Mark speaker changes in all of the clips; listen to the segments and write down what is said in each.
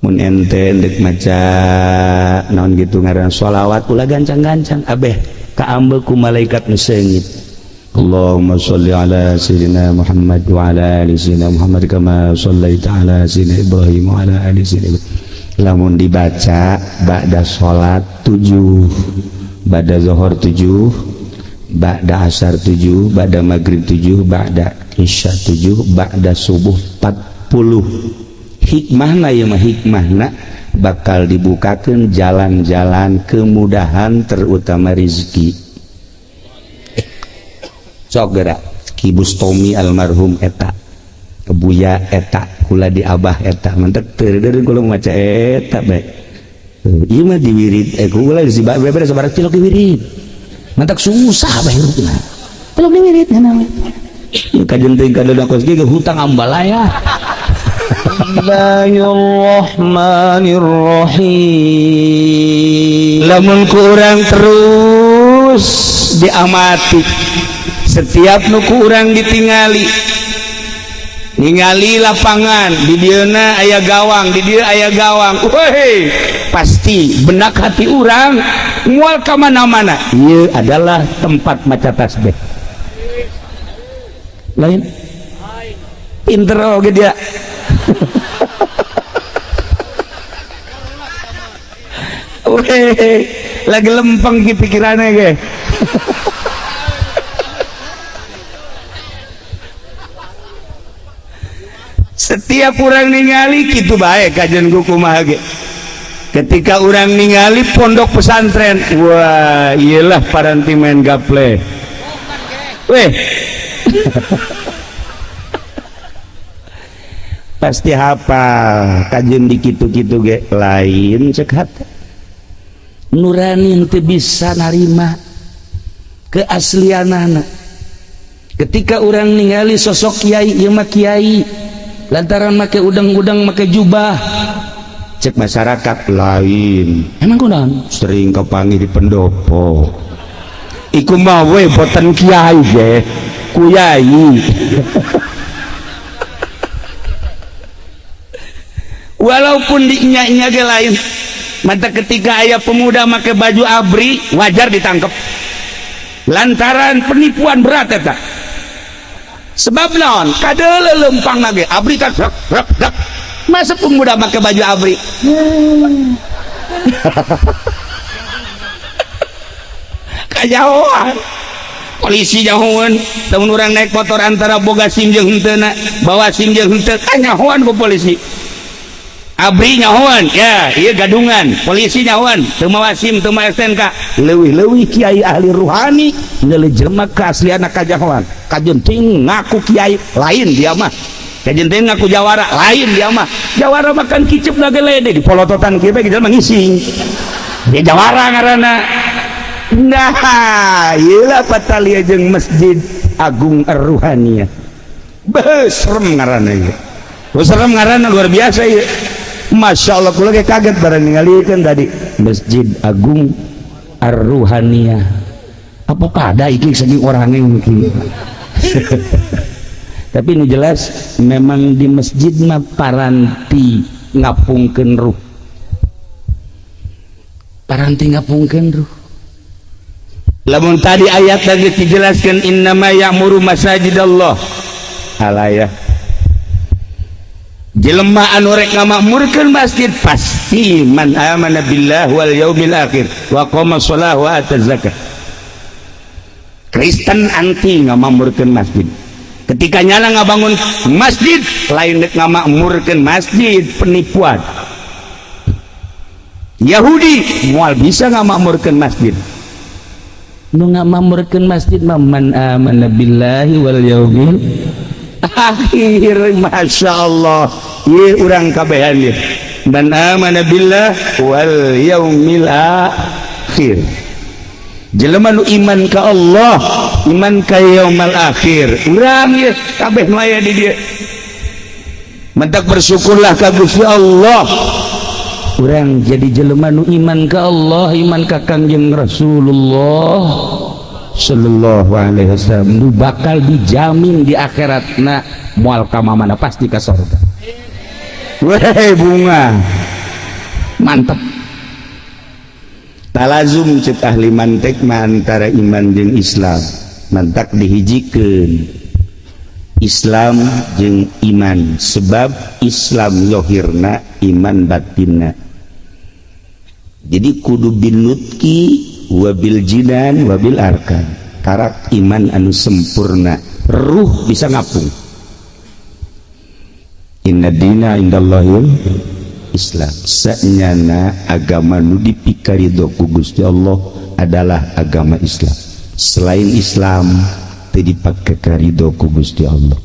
Speaker 1: Mun ente ndek maca naon gitu ngaran sholawat, ulah gancang-gancang, abeh kaambeu ku malaikat nu seungit. Allahumma sholli ala sayyidina Muhammad wa ala ali sayyidina Muhammad kama shallaita ala sayyidina Ibrahim wa ala ali sayyidina Ibrahim. Lamun dibaca ba'da salat 7, ba'da zuhur 7, ba'da asar 7, ba'da maghrib 7, ba'da isya 7, ba'da subuh 40. Hikmahna ieu mah, hikmahna bakal dibukakan jalan-jalan kemudahan, terutama rizki. Sok gerak Ki Bustomi almarhum eta, Buya eta, kula di Abah eta mantek teu kula maca eta bae. Ieu mah diwirid kula di beberes sabaraha cilok diwirid, mantak susah bae hirupna. Belum diwirid ngana we. Kajen teuing kadeuh kos ge hutang ambalaya.
Speaker 2: Bismillahirrahmanirrahim.
Speaker 1: Lamun ku urang terus diamati, setiap nu ku urang ditingali, ningali lapangan di dieuna aya gawang, di dieu aya gawang, weh, pasti benak hati urang mual ka mana-mana. Ieu adalah tempat maca tasbih. Lain pinter oge dia. Weh, lagi lempeng ki pikirannya ge. Setiap orang ningali kitu bae kajian ku kumaha ge. Ketika orang ningali pondok pesantren, wah, iyalah paranti main gaple. Weh. Pasti hafal kajian di kitu-kitu ge lain cek hate. Nurani teu bisa narima keaslianana. Ketika orang ningali sosok kiai, ieu mah kiai lantaran make udang-udang, make jubah, cek masyarakat lain emang kunaon sering kepanggih di pendopo, iku mah we boten kiai ge kuyai. Walaupun dinya-nya ge lain, mata ketika aya pemuda make baju abri wajar ditangkep lantaran penipuan berat eta. Sebab naon kadeuleu leumpang ge abri kan rek rek rek, masa pemuda make baju abri. Kajauhan polisi jauhan, lamun urang naik motor antara boga SIM jeung henteuna, bawa SIM jeung henteu, kanyahoan ku polisi. Abri nyahoan ya, iya gadungan polisi nyahoan, teu mawa SIM, teu mawa STNK. Leuwih-leuwih kiai ahli ruhani ngeuleuh jelema keaslianna kajahoan. Kajen teuing ngaku kiai lain dia mah, kajen teuing ngaku jawara lain dia mah. Jawara makan kicep na gelede di polototan kieu bae jelema ngising dia jawara ngaranna. Nah, ieu lah patalia jeung Masjid Agung Ar-Ruhaniyah. Beuh, serem ngaranna ieu. Serem ngaranna luar biasa ieu. Masya Allah, kula ge kaget barang ningalikeun tadi Masjid Agung Ar-Ruhaniyah. Apa kada iki saking orangnya iki. Tapi ini jelas memang di masjid mah paranti ngapungkeun ruh. Paranti ngapungkeun ruh. Lamun tadi ayat lagi dijelaskan innama ya'muru masajidallah. Alayah. Jelema anu rek ngamakmurkeun masjid pasti man amana billah wal yaumil akhir wa qama shalah wa ata zakat. Kristen anti ngamakmurkeun masjid. Ketika nyala ngabangun masjid lain rek ngamakmurkeun masjid, penipuan. Yahudi moal bisa ngamakmurkeun masjid. Nu ngamakmurkeun masjid mah man amana billahi wal yaumil akhir. Masya Allah, ieu urang kabehan ieu man amana billah wal yaumil akhir. Jelema nu iman ka Allah, iman ka yaumal akhir, urang ieu kabeh nu aya di dieu. Mentak bersyukurlah ka Gusti Allah, urang jadi jelema nu iman ka Allah, iman ka Kangjeng Rasulullah sallallahu alaihi wasallam, nu bakal dijamin di akhiratna moal ka mana, pasti ka surga. Weh bunga. Mantap. Talazum cek ahli mantek mah antara iman jeung Islam. Mantak dihijikeun Islam jeung iman, sebab Islam zohirna, iman batinna. Jadi kudu bin nutqi wabil jinan wabil arkan. Karak iman anu sempurna, ruh bisa ngapung. Inna dina indallahil Islam. Sanyana agama nu dipikarido ku Gusti Allah adalah agama Islam. Selain Islam teu dipake karido ku Gusti Allah.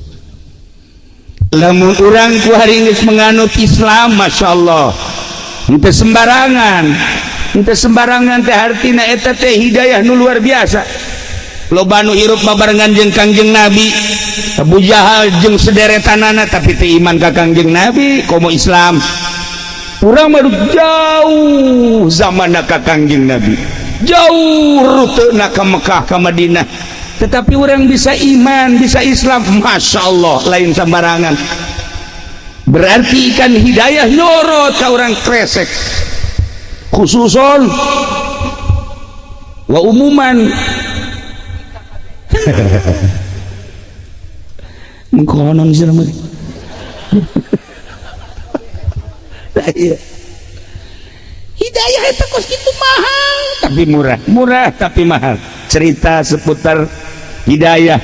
Speaker 1: Lamun urang ku hari geus menganut Islam, Masya Allah, henteu sembarangan. Henteu sembarangan teh artina eta teh hidayah nu luar biasa. Loba nu hirup babarengan jeung Kangjeng Nabi, Abu Jahal jeung sederetanana, tapi teu iman ka Kangjeng Nabi komo Islam. Urang mah jauh zamanna ka Kangjeng Nabi, jauh rutena ka Mekah, ka Madinah, tetapi orang bisa iman, bisa Islam. Masya Allah, lain sembarangan. Berarti kan hidayah nyorot ke orang kresek khususon wa umuman. Mengkonon sih namanya. Iya. Hidayah itu kos gitu mahal tapi murah, murah tapi mahal. Cerita seputar hidayah.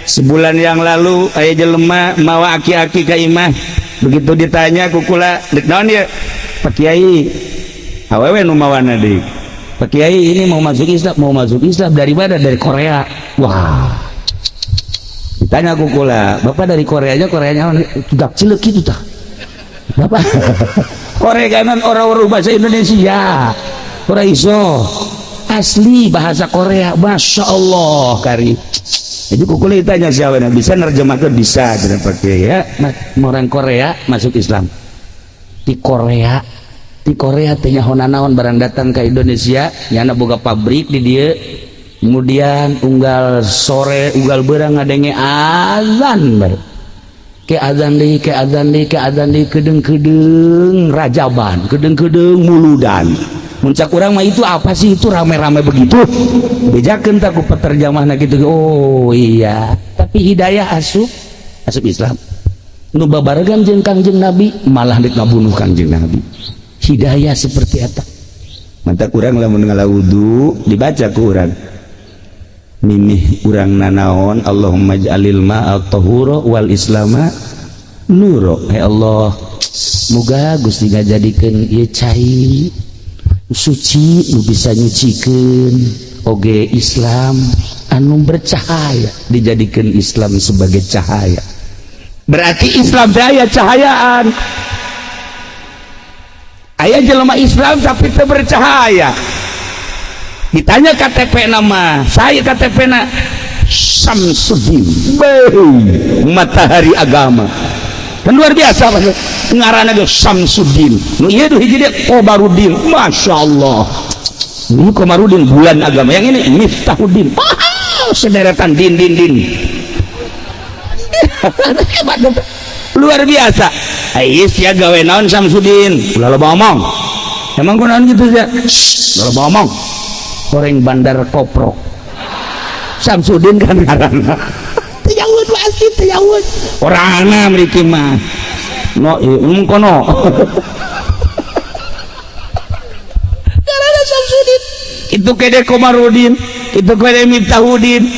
Speaker 1: Sebulan yang lalu aya jelema mawa aki-aki ka imah. Begitu ditanya ku kula, "Dek naon ieu?" "Pak Kiai, awewe nu mawana deui. Pak Kiai, ini mau masuk Islam." "Mau masuk Islam dari mana?" "Dari Korea." Wah. Ditanya ku kula, "Bapak dari Korea aja, Koreanya tidak cilik gitu tah." Bapak Korea kanan orang-orang bahasa Indonesia. Ora iso. Asli bahasa Korea, Masya Allah kari. Jadi ku kula ditanya siapa bisa nerjemahkan, bisa tidak pakai ya orang Korea masuk Islam di Korea. Di Korea teh nyaho nanaon barang datang ke Indonesia, nyana boga pabrik di dia. Kemudian unggal sore, unggal berang ngadenge azan bae, ke azan deui, ke azan deui, ke azan deui, kedeng-kedeng rajaban, kedeng-kedeng muludan. Muncak urang mah, itu apa sih itu rame-rame begitu? Bejakeun tak ku peterjemahna gitu. Oh iya, tapi hidayah asup, asup Islam. Nu babarengan jeung Kangjeng Nabi malah dek ngabunuh Kangjeng Nabi. Hidayah seperti eta. Mantap, urang lamun ngala wudu dibaca ku urang mimih urang nanaon, "Allahumma ij'alil ma'a tahura wal islama nuro." Hey Allah, muga Gusti ngajadikeun ieu cai suci nu bisa nyucikeun, oge Islam anu bercahaya, dijadikan Islam sebagai cahaya. Berarti Islam teh aya cahayaan. Aya jelema Islam tapi teu bercahaya. Ditanya KTP, nama saya KTP na Samsudin. Beuh, matahari agama kan luar biasa. Maksud ngaranna ge Samsudin, nu ieu duh hiji deui Komarudin. Masya Allah, ini Komarudin bulan agama, yang ini Miftahudin. Wah, sederetan din din din. Hebat, luar biasa. Ais ya gawe naon Samsudin? Ulah loba omong. Emang kunaon gitu ya? Ulah loba omong. Goreng bandar koprok. Samsudin kan ngaranna. Teu jauh pasti teu jauh. Orangna mriki mah. No, ieu kono. Ngaranna Samsudin. Itu kede Komarudin, itu kede Miftahudin.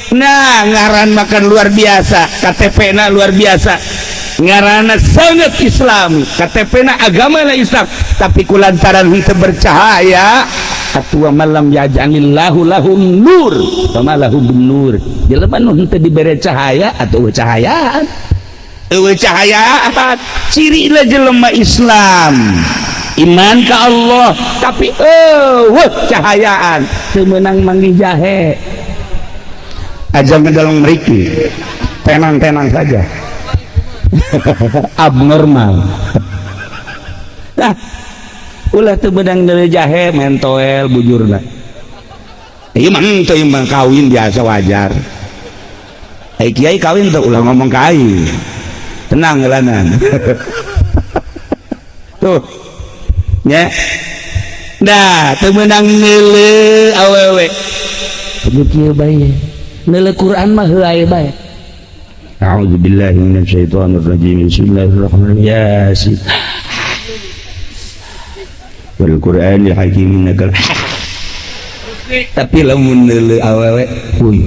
Speaker 1: Nah, ngaran makan luar biasa, KTP na luar biasa. Ngaranna sangat Islam, KTP na agama na Islam, tapi kulantaran henteu bercahaya atuh malam yaj'alillahu lahum nur fama lahum bin nur. Jelema nu henteu dibere cahaya atau cahayaan, eueuh cahayaan. Ciri lah jelema Islam iman ka Allah tapi eueuh cahayaan, teu meunang manggih jahe. Aja dalam mriki tenang-tenang saja, abnormal. Nah, ulah teu beunang dari jahe mentoel bujurna. Ieu mah henteu, ieu mah kawin biasa, wajar. Ai kiai kawin tuh ulah ngomong ka aing, tenang gelanan tuh. Nya. Nah, teu meunang neuleu awewe. Kudu kieu bae. Neuleu Quran mah heuay bae. A'udzubillahi minasyaitonir rajim. Bismillahirrahmanirrahim. Yasin. Wal Qur'anil Hakim innaka. Tapi lamun neuleu awewe, kuy.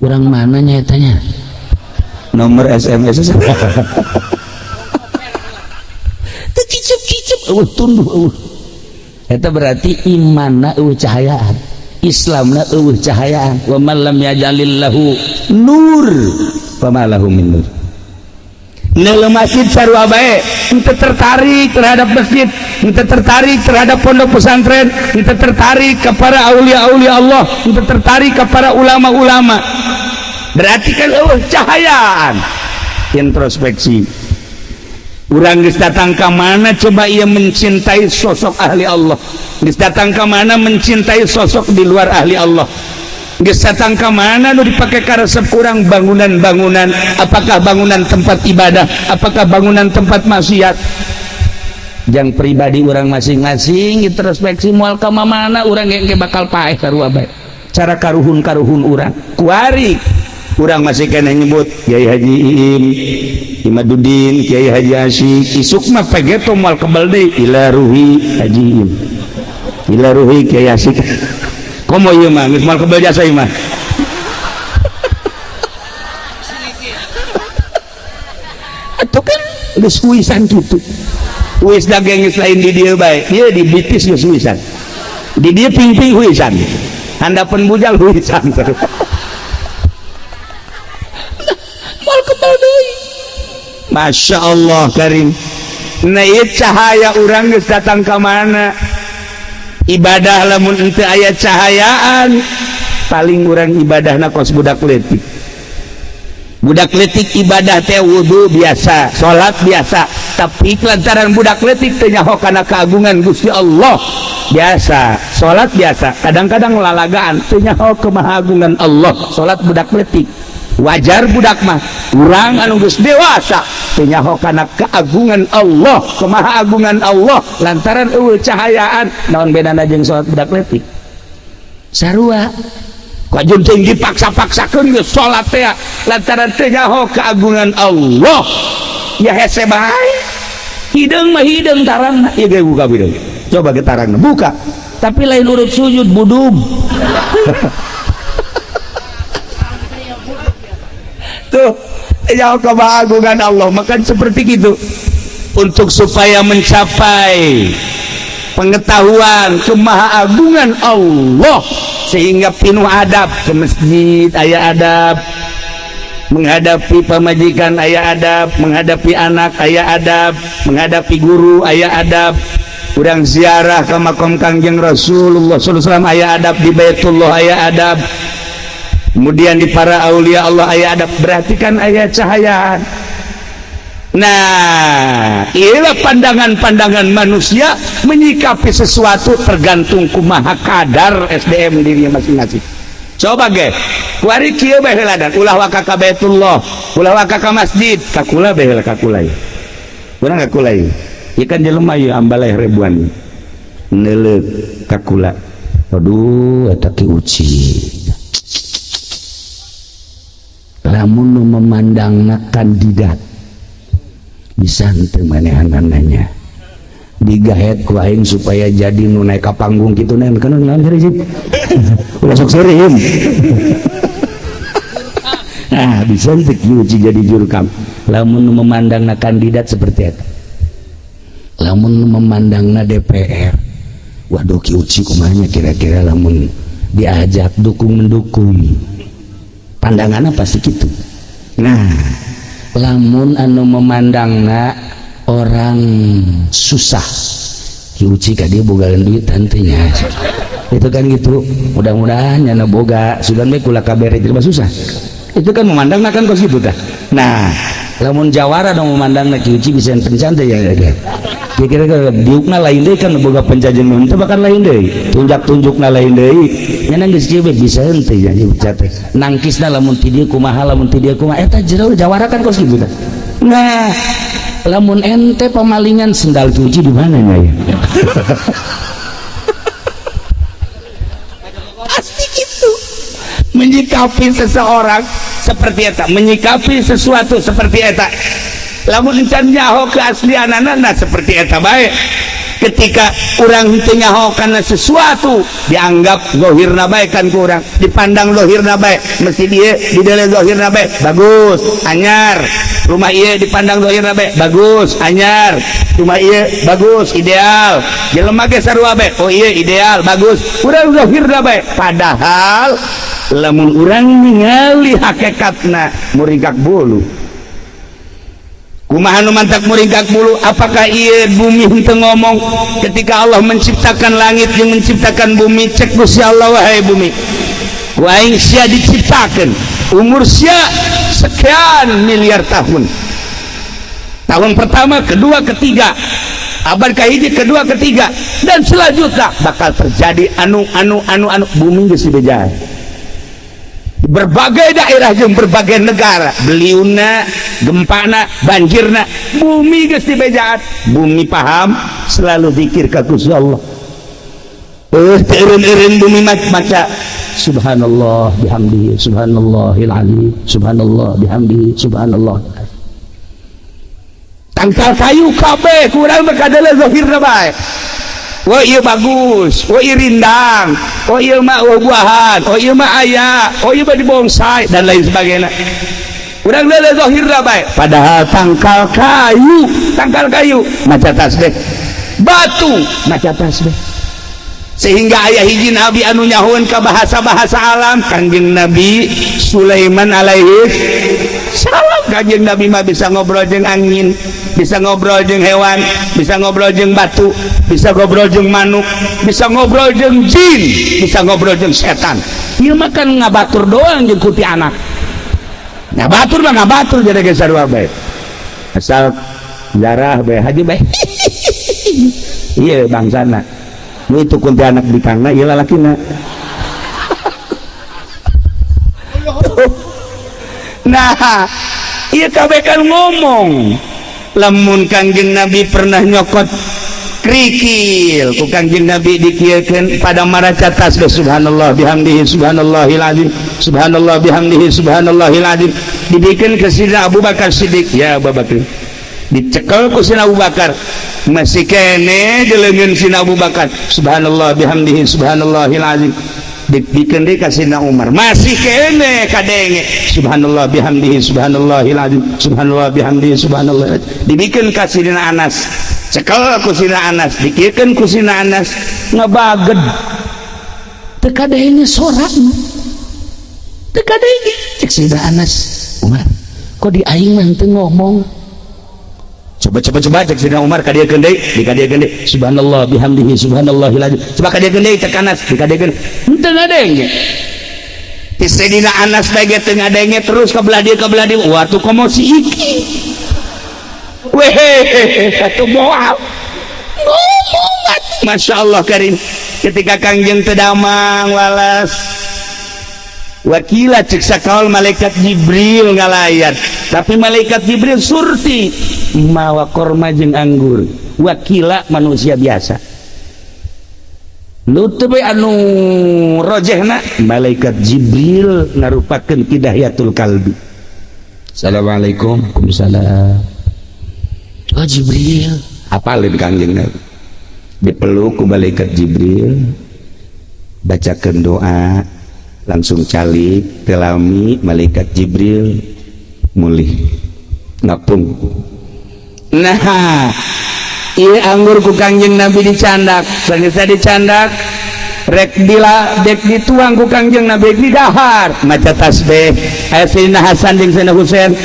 Speaker 1: Urang mana nya eta nya? Nomor SMS. Teu kicep-kicep eueuh tunduh eueuh. Eta berarti imanna eueuh cahayaan. Islamna eueuh cahayaan. Wa man lam yajalillahu nur fama lahu min nur. Neuleu masjid sarua bae, henteu tertarik terhadap masjid, henteu tertarik terhadap pondok pesantren, henteu tertarik kepada aulia-aulia Allah, henteu tertarik kepada ulama-ulama. Berarti kan eueuh cahayaan. Introspeksi. Urang geus datang ka mana coba ia mencintai sosok ahli Allah. Geus datang ka mana mencintai sosok di luar ahli Allah. Geus datang ka mana nu dipake karesep kurang bangunan-bangunan, apakah bangunan tempat ibadah, apakah bangunan tempat maksiat. Jang pribadi urang masing-masing introspeksi moal ka mana urang ge bakal paeh sarua bae. Cara karuhun-karuhun urang kuari urang masih kena nyebut Kiai Haji Iim, Imaduddin, Kiai Haji Asyik, isuk mah pegeto moal kebal deui ila ruhi Haji Iim, ila ruhi Kiai Asyik. Komo ieu mah geus moal kebal jasa ieu mah. Atuh kan geus huisan kitu. Huis daging geus lain di dieu bae, dieu di bitis geus huisan. Di dieu pingping huisan. Handapeun bujal huisan. Moal kebal deui. Masya Allah Karim. Nah ieu cahaya urang geus datang ka mana? Ibadah lamun henteu aya cahayaan paling urang ibadahna kos budak leutik. Budak leutik ibadah teh wudu biasa, salat biasa, tapi lantaran budak leutik teu nyaho kana keagungan Gusti Allah biasa, salat biasa, kadang-kadang lalagaan teu nyaho kemahagungan Allah, salat budak leutik. Wajar budak mah, urang anu geus dewasa teu nyaho kana keagungan Allah, kemahaagungan Allah lantaran eueuh cahayaan, naon bedana jeung salat budak leutik? Sarua. Kajun teuing dipaksa-paksakeun geus salat teh lantaran teu nyaho keagungan Allah. Ya hese bae. Hideung mah hideung tarangna, ieu ge buka hideung. Coba ge tarangna buka. Tapi lain urut sujud budub. Tuh, ya keagungan Allah, maka seperti itu. Untuk supaya mencapai pengetahuan kemahaagungan Allah sehingga pinuh adab ke masjid aya adab, menghadapi pamajikan aya adab, menghadapi anak aya adab, menghadapi guru aya adab, urang ziarah ke makam Kangjeng Rasulullah sallallahu alaihi wasallam aya adab, di Baitullah aya adab, kemudian di para aulia Allah aya adab, berarti kan aya cahayaan. Nah, inilah pandangan-pandangan manusia menyikapi sesuatu tergantung kumaha kadar SDM dirinya masing-masing. Coba ge, kuari kieu bae heula dan ulah waka ka Baitullah, ulah waka ka masjid, ka kula bae heula ka kula ieu. Urang ka kula ieu. Ieu kan jelema ieu ambaleh ribuan. Neuleuh ka kula. Aduh, eta ki uci. Lamun nu memandangna kandidat bisa henteu manehanananya digahet ku aing supaya jadi nu naik ka panggung kitu nen kana naon heureuy sih ulah sok seureum. Nah bisa henteu kieu jadi jurkam lamun nu memandangna kandidat seperti eta. Lamun nu memandangna DPR, waduh ki uci kumaha kira-kira lamun diajak dukung mendukung pandanganna pasti gitu. Nah lamun anu memandangna orang susah Ki Uci ka dia boga duit tantenya itu kan gitu, mudah-mudahan nyana boga sugan bae kula kabere jelema susah, itu kan memandangna kan kos gitu tah. Nah lamun jawara dong memandangna Ki Uci bisa pencan teh ya kira-kira diukna lain deui kan boga penjajan mun teh bahkan lain deui, tunjak-tunjukna lain deui, nyana geus kieu bisa henteu ya teh nangkisna lamun ti dieu kumaha lamun ti dieu kumaha eta jero jawara kan kos kitu tah. Nah, lamun ente pemalingan sendal cuci di mana ya? Pasti gitu. Menyikapi seseorang seperti eta, menyikapi sesuatu seperti eta. Lamun encan nyaho keaslianana seperti eta bae. Ketika urang henteu nyaho kana sesuatu dianggap zahirna bae kan ku urang, dipandang zahirna bae, mesti dieu didele zahirna bae bagus, anyar. Rumah ieu dipandang zahirna bae bagus, anyar. Rumah ieu bagus, ideal. Jelema ge sarua bae, oh ieu ideal, bagus. Urang zahirna bae, padahal lamun urang ningali hakikatna muringkak bulu. Kumaha nu mantak muringkak bulu? Apakah ieu bumi henteu ngomong ketika Allah menciptakan langit jeung menciptakan bumi? Cek Gusti Allah, wahai bumi, ku aing sia diciptakeun, umur sia sekian miliar tahun. Tahun pertama, kedua, ketiga, abad kahiji, kedua, ketiga, dan selanjutnya bakal terjadi anu anu anu anu. Bumi geus dibejaan berbagai daerah jeung berbagai negara, beliuna, gempana, banjirna, bumi geus dibejaan. Bumi paham selalu zikir ka Gusti Allah. Eureun-eureun bumi maca subhanallah bihamdihi subhanallahil azim subhanallah bihamdihi subhanallah. Tangkal kayu kabeh kurang mah kadele zahirna bae. Oh iya bagus, oh iya rindang, oh iya mah buah-buahan, oh iya mah aya, oh iya mah dibonsai dan lain sebagainya. Urang lele zahirna bae, padahal tangkal kayu maca tasbih, batu maca tasbih. Sehingga aya hiji nabi anu nyahoeun ka bahasa-bahasa alam, Kangjeng Nabi Sulaiman alaihi salam. Kangjeng Nabi mah bisa ngobrol jeung angin, bisa ngobrol jeung hewan, bisa ngobrol jeung batu, bisa ngobrol jeung manuk, bisa ngobrol jeung jin, bisa ngobrol jeung setan. Ieu mah kan ngabatur doang jeung kuti anak. Ngabatur mah ngabatur jadi ge sarua bae. Asal jarah bae haji bae. Ieu bangsana. Nu itu kuntilanak di kangna ieu lalakina. Nah, ieu kabeh kan ngomong. Lamun Kangjeng Nabi pernah nyokot kerikil ku Kangjeng Nabi dikieukeun pada maraca tasbih subhanallah bihamdihi subhanallahil azim subhanallah bihamdihi subhanallahil azim, dibikeun ke Sidina Abu Bakar Siddiq, ya Abu Bakar, dicekel ku Sidina Abu Bakar, masih kene dileungeun Sidina Abu Bakar subhanallah bihamdihi subhanallahil azim, dibikeun deui ka Sidina Umar, masih kene kadenge subhanallah bihamdihi subhanallahil azim subhanallah bihamdihi subhanallah, dibikeun ka Sidina Anas, cekel ku Sidina Anas, dikiekeun ku Sidina Anas, ngebaged teu kadenge sorakna, teu kadenge. Cek Sidina Anas, Umar kok di aing mah teu ngomong? Coba coba coba, cek Sidina Umar, kadiekeun deui, dikadiekeun deui subhanallah bihamdihi subhanallahil azim, coba kadiekeun deui cek Anas, dikadiekeun henteu ngadenge. Ti Sidina Anas bae ge teu ngadenge, terus ka belah dieu ka belah dieu, wah tuh komo si iki weh atuh moal ngomong. Masya Allah karim, ketika Kangjeng teu damang walas wakila cek sakaul malaikat Jibril ngalayat, tapi malaikat Jibril surti mawa korma jeung anggur, wakila manusia biasa. Nu teu bae anu rojehna malaikat Jibril ngarupakeun hidayatul kalbi. Assalamualaikum. Waalaikumsalam. Oh Jibril, apalin Kangjeng Nabi, dipeluk ku malaikat Jibril, bacakeun doa, langsung calik telami malaikat Jibril mulih ngapung. Nah, ieu anggur ku Kangjeng Nabi dicandak, sageus dicandak rek bila dek dituang ku Kangjeng Nabi didahar maca tasbih. Aya Sayyidina Hasan jeung Sayyidina Husain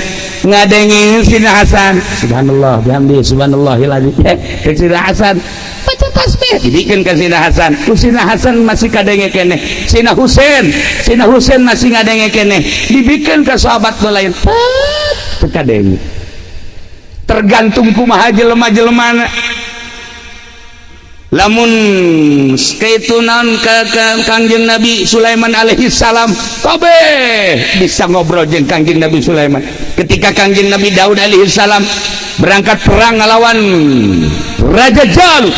Speaker 1: ngadengin Sayyidina Hasan subhanallah bihamdi subhanallahil azim, Sayyidina Hasan baca tasbih dibikeun ka Sayyidina Hasan, ku Sayyidina Hasan masih kadenge keneh, Sayyidina Husain, Sayyidina Husain masih ngadenge keneh, dibikeun ka sahabat lain teu kadenge. Tergantung kumaha jelema-jelemana. Lamun kitu naon ke Kangjeng Nabi Sulaiman alaihi salam, kabeh bisa ngobrol jeung Kangjeng Nabi Sulaiman. Ketika Kangjeng Nabi Daud alaihi salam berangkat perang ngelawan Raja Jalut,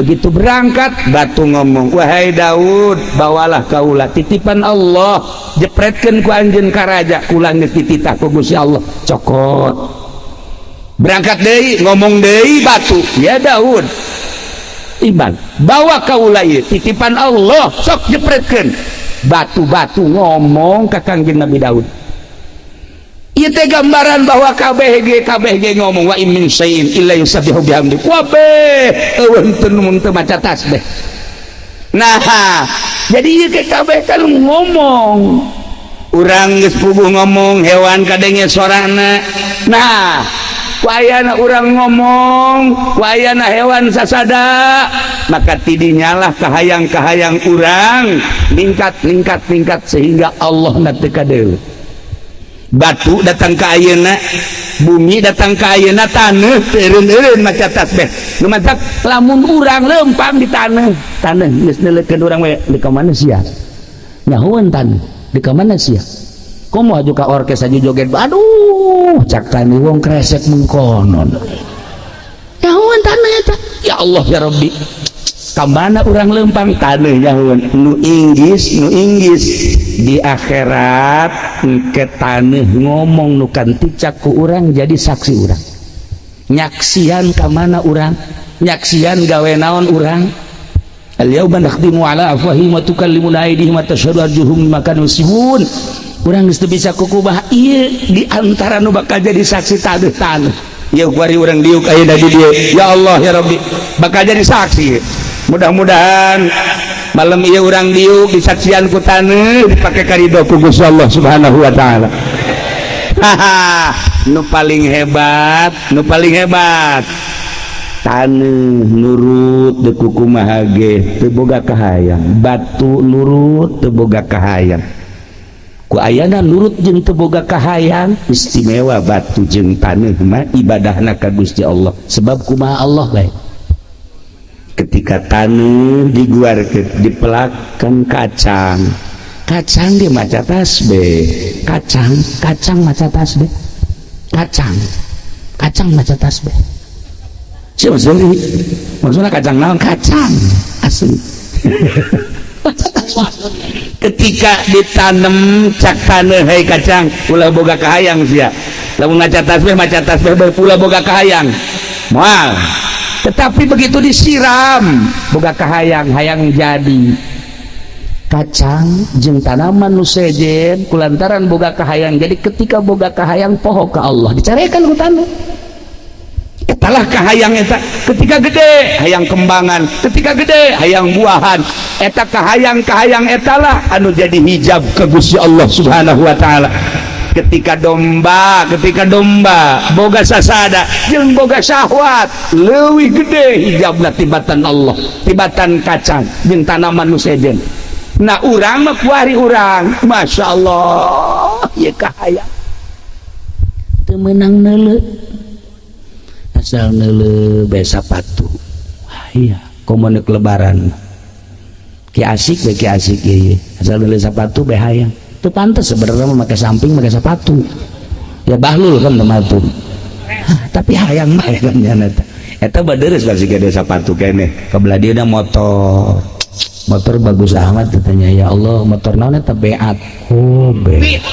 Speaker 1: begitu berangkat batu ngomong, "Wahai Daud, bawalah kaula titipan Allah, jepretkeun ku anjeun ka raja, kula geus dititah ku Gusti Allah." Cokot, berangkat deui, ngomong deui batu, "Ya Daud, iman, bawa kaula ieu titipan Allah, sok jepretkeun." Batu-batu ngomong ka Kangjeng Nabi Daud. Ieu teh gambaran bahwa KBG KBG ngomong, wa in min syai'in illa yusabbihu bihamdi. Kabeh euweuh teu mun teu maca tasbih. Nah, jadi ieu ke kabeh kan ngomong. Urang geus puguh ngomong, hewan kadenge sorana. Nah, ku ayana urang ngomong, ku ayana hewan sasada, maka tidinyalah kahayang-kahayang urang ningkat, ningkat, ningkat, sehingga Allah na teu kadeuleu. Batu datang ke ayeuna, bumi datang ke ayeuna, taneuh teu eureun-eureun maca tasbih. Nu matak lamun urang lempang di taneuh, taneuh geus neuleukeun urang we, "Di ka mana sia? Nyahoeun taneuh, di ka mana sia? Komo aju ka orkes aju joget." Aduh, cak tani, wong kresek mengkonon. Nyahoeun taneuh eta. Ya Allah ya Rabbi, ka mana urang lempang, taneuh nyahoeun. Nu inggis, nu inggis di akhirat ke taneuh ngomong, nu kanticak ku urang jadi saksi urang, nyaksian ka mana urang, nyaksian gawe naon urang. Al-yauma nakhtimu ala afwahihim wa tukallimuna aydihim wa tashhadu arjuluhum bima kanu yaksibun. Urang geus teu bisa kukubah. Ieu di antara nu bakal jadi saksi taneuh taneuh. Ieu kuari urang diuk ayeuna di dieu, ya Allah ya Rabbi, bakal jadi saksi. Mudah-mudahan malam ieu urang diuk disaksian ku taneuh, dipake karido ku Gusti Allah Subhanahu wa taala. Haha, nu paling hebat, nu paling hebat, taneuh nurut deuk kumaha ge teu boga kahayang, batu nurut teu boga kahayang. Ku ayana nurut jeung teu boga kahayang, istimewa batu jeung taneuh mah ibadahna ka Gusti Allah. Sebab kumaha Allah bae? Ketika taneuh diguarkeun, dipelakan kacang, kacang dia maca tasbih. Kacang, kacang maca tasbih, kacang, kacang maca tasbih. Siapa sih maksudnya kacang naon? Kacang asli maca tasbih. Ketika ditanam, cak taneuh, "Hei kacang, ulah boga kahayang sia. Lamun maca tasbih, maca tasbih bae, ulah boga kahayang." Moal. Tetapi begitu disiram, boga kahayang, hayang jadi. Kacang jeung tanaman nu sejen kulantaran boga kahayang jadi. Ketika boga kahayang, poho ka Allah, dicarekan ku taneuh. Etalah kahayang eta. Ketika gede, hayang kembangan, ketika gede, hayang buahan. Eta kahayang kahayang etalah anu jadi hijab ke Gusti Allah Subhanahu wa taala. Ketika domba, ketika domba boga sasada jeung boga syahwat, leuwih gede hijabna tibatan Allah, tibatan kacang jeung tanaman nu sejen. Nah, urang mah kuari urang, Masya Allah, ieu kahayang teu meunang neuleu, asal neuleu bae sapatu. Wah, iya, komo neuk lebaran ki asik we, ki asik ieu, asal neuleu sapatu bae hayang. Itu pantas sebenarnya mah make samping, make sepatu ya, bahlul kan tematu, tapi hayang bae kan nya. Eta eta baderes pasti gede sepatu kene kebelah dia motor, motor bagus amat katanya. Ya Allah, motor naon eta? Beat. Oh, beat.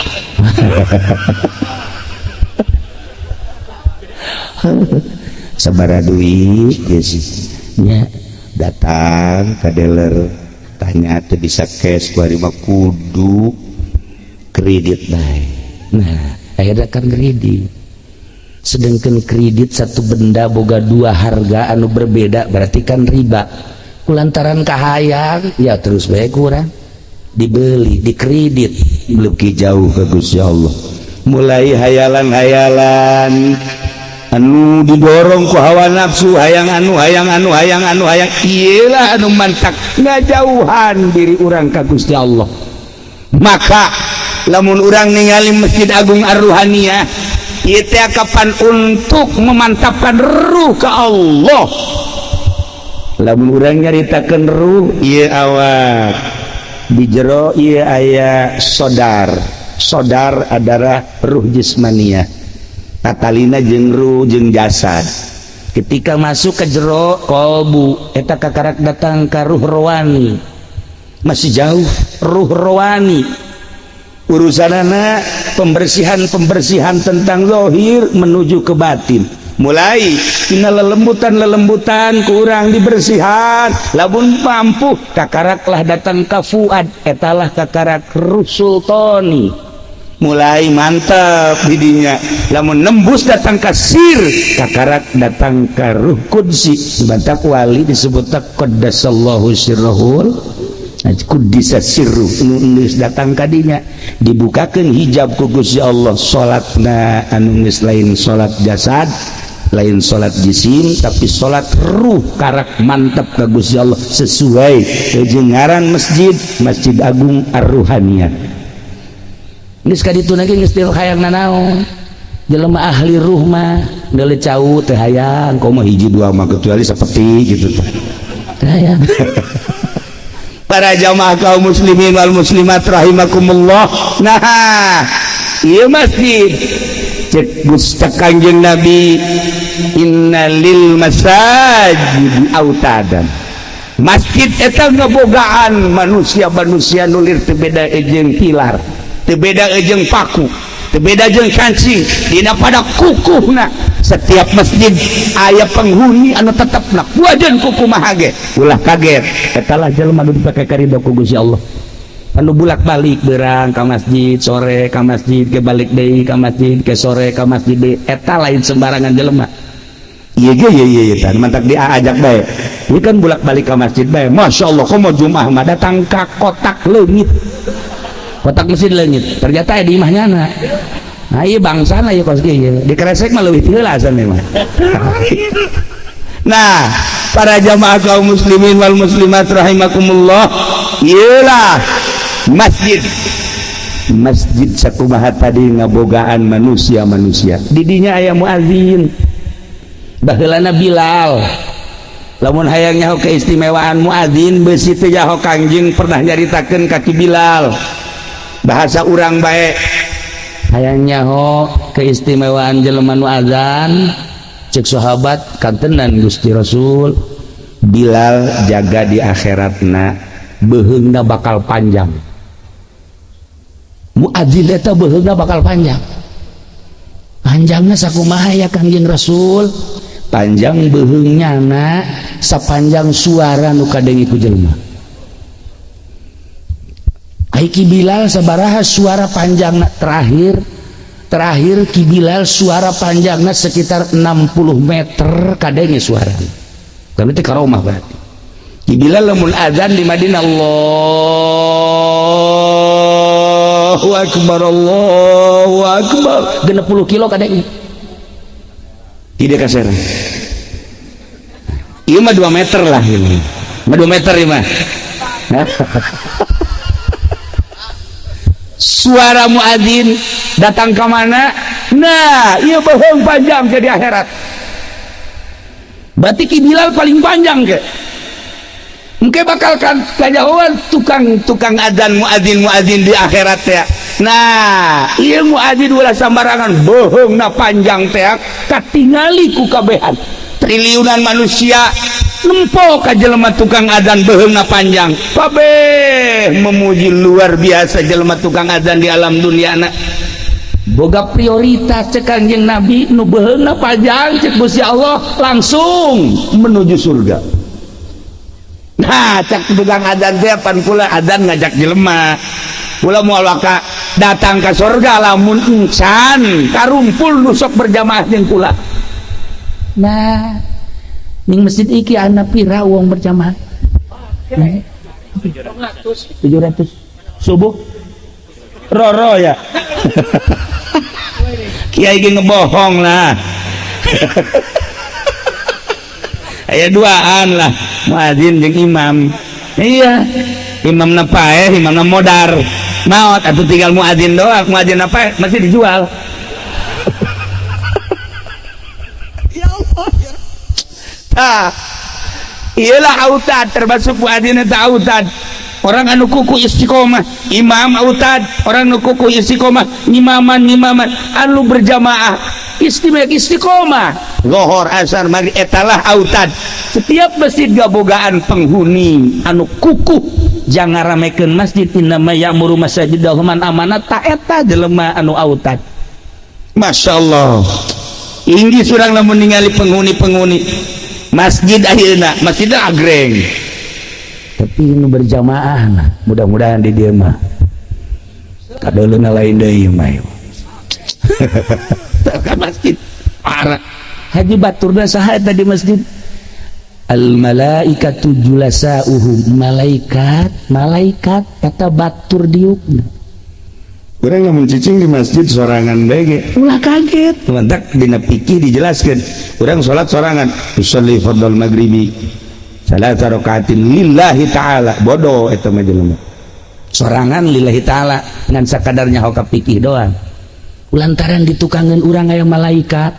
Speaker 1: Sabaraha duit geus nya? Datang ke dealer, tanya, teu bisa cash, kuari mah kudu kredit bae. Nah, akhirnya kan kredit. Sedangkan kredit satu benda boga dua harga anu berbeda, berarti kan riba. Kulantaran kahayang ya terus bae kurang dibeli, dikredit, lebih jauh ke Gusti Allah. Mulai hayalan-hayalan anu didorong ku hawa nafsu, hayang anu, hayang anu, hayang anu, hayang iyalah anu mantak ngajauhan diri urang ka Gusti Allah. Maka lamun urang ningali Masjid Agung Ar-Ruhaniyah ieu teh kapan untuk memantapkan ruh ke Allah. Lamun urang nyaritakeun ruh ieu awak di jero ieu aya sodar. Sodar adalah ruh jismaniah, tatalina jeung ruh jeung jasad. Ketika masuk ke jero kolbu eta kakarak datang ka ruh rohani, masih jauh ruh rohani. Urusanana pembersihan-pembersihan tentang zahir menuju ke batin. Mulai tina lelembutan-lelembutan kurang dibersihan, lamun mampu kakaraklah datang ka fuad, etalah kakarak ruh sultani. Mulai mantap didinya. Lamun nembus datang ka sir, kakarak datang ka ruh qudsi. Bantak wali disebut qaddasallahu sirrahul kuddisa sirru, nu geus datang kadinya dibukakeun hijab ku Gusti Allah. Salatna anu geus lain salat jasad, lain salat jisim, tapi salat ruh, karak mantap ka Gusti Allah sesuai jeung ngaran masjid, Masjid Agung Ar-Ruhaniyah. Geus ka ditu lagi geus teu hayang nanaon. Jelema ahli ruh mah deuleu cau teu hayang, komo hiji dua mah kecuali seperti gitu teu hayang. Para jamaah kaum muslimin wal muslimat rahimakumullah. Nah, ieu masjid cek Gusti Kangjeng Nabi, innalil masajid autadan. Masjid eta ngebogaan manusia-manusia nulir teu beda jeung pilar, teu beda jeung paku, teu beda jeung kancing dina pada kukuhna. Setiap masjid aya penghuni anu tetepna wajan kuku mahage. Ulah kaget, eta lah jelema nu dipake karido ku Gusti Allah, anu bulak-balik berang ka masjid, sore ka masjid, ke balik deui ka masjid, ke sore ka masjid deui. Eta lain sembarangan jelema. Iya ge, iya iya iya, mantak diajak bae. Ieu kan bulak-balik ka masjid bae. Masya Allah, komo Jumat mah datang ka kotak leungit, kotak masjid leungit, ternyata aya di imah nyana. Nah, iya bangsana ieu kos kieu dikeresek mah leuwih ti heula asan mah. Nah, para jamaah kaum muslimin wal muslimat rahimakumullah, iyalah masjid. Masjid sakumaha tadi ngabogaan manusia-manusia. Didinya aya muazin, baheulana Bilal. Lamun hayang nyaho keistimewaan muazin, besi teu nyaho Kangjeng pernah nyaritakeun ka Ki Bilal. Bahasa urang bae, hayang nyaho keistimewaan jelema nu azan, cek sahabat, kantenan Gusti Rasul, Bilal jaga di akhiratna beuheungna bakal panjang. Muadzin eta beuheungna bakal panjang. Panjangna sakumaha ya Kangjeng Rasul? Panjang beuheungnya na sapanjang suara nu kadengi ku jelema. Ai Ki Bilal sabaraha suara panjangna? Terakhir terakhir Ki Bilal suara panjangna sekitar 60 meter kadenge suara. Tapi itu karomah berarti. Ki Bilal lamun azan di Madinah, Allahu Akbar, Allahu Akbar, 60 kilo kadenge. Tidak kasar. Iya mah 2 meter lah ini. Mah 2 meter ini mah. Suara muadzin datang ke mana? Nah, iya bohong panjang ke di akhirat. Berarti Ki Bilal paling panjang ke. Mungkin bakal kan kajauhan tukang-tukang adzan muadzin-muadzin di akhirat ya. Nah, iya muadzin ulah sambarangan bohongna panjang teh katingali ku kabehan. Triliunan manusia nempo ka jelema tukang adzan beuheungna panjang. Kabeh memuji luar biasa jelema tukang adzan di alam dunia na. Boga prioritas cek Kangjeng Nabi, nu beuheungna panjang cek Gusti Allah langsung menuju surga. Nah, cek tukang adzan teh pan kula adzan ngajak jelema. Kula moal waka datang ke surga lamun encan karumpul nu sok berjamaah jeung kula. Nah, ning masjid iki ana pira wong berjamaah? 700. 700. Subuh roro ya. Kiai ge ngebohong lah. Aya duaan lah, muadzin jeung imam. Iya, imamna paeh, imamna modar. Maot atuh tinggal muadzin doang, muadzin apa masih dijual. Ya Allah. Tah. Iyalah autad termasuk muadzin eta autad. Orang anu kuku istiqomah, imam autad, orang anu kuku istiqomah, ngimaman anu berjamaah istimewa istiqomah. Zohor, asar, maghrib etalah autad. Setiap masjid gabogaan penghuni anu kukuh jangan ramekeun masjid innama ya'muru masajidallahu man amana ta eta jelema anu autad. Masya Allah. Inggih surang lamun ningali penghuni-penghuni masjid ayeuna, masjidna agreng. Tapi nu berjamaah nah, mudah-mudahan di dieu mah kadeuleuna lain deui mah. Kan masjid parah. Haji baturna saha eta di masjid? Al malaikatu julasauhum, malaikat, malaikat eta batur diukna. Urang lamun cicing di masjid sorangan bae ge ulah kaget. Mantak dina fikih dijelaskeun. Urang salat sorangan, usolli fardhol maghribi salasa rakaatin lillahi ta'ala. Bodoh eta mah jelema. Sorangan lillahi ta'ala ngan sakadarnya hoka fikih doang. Lantaran ditukangeun urang aya malaikat,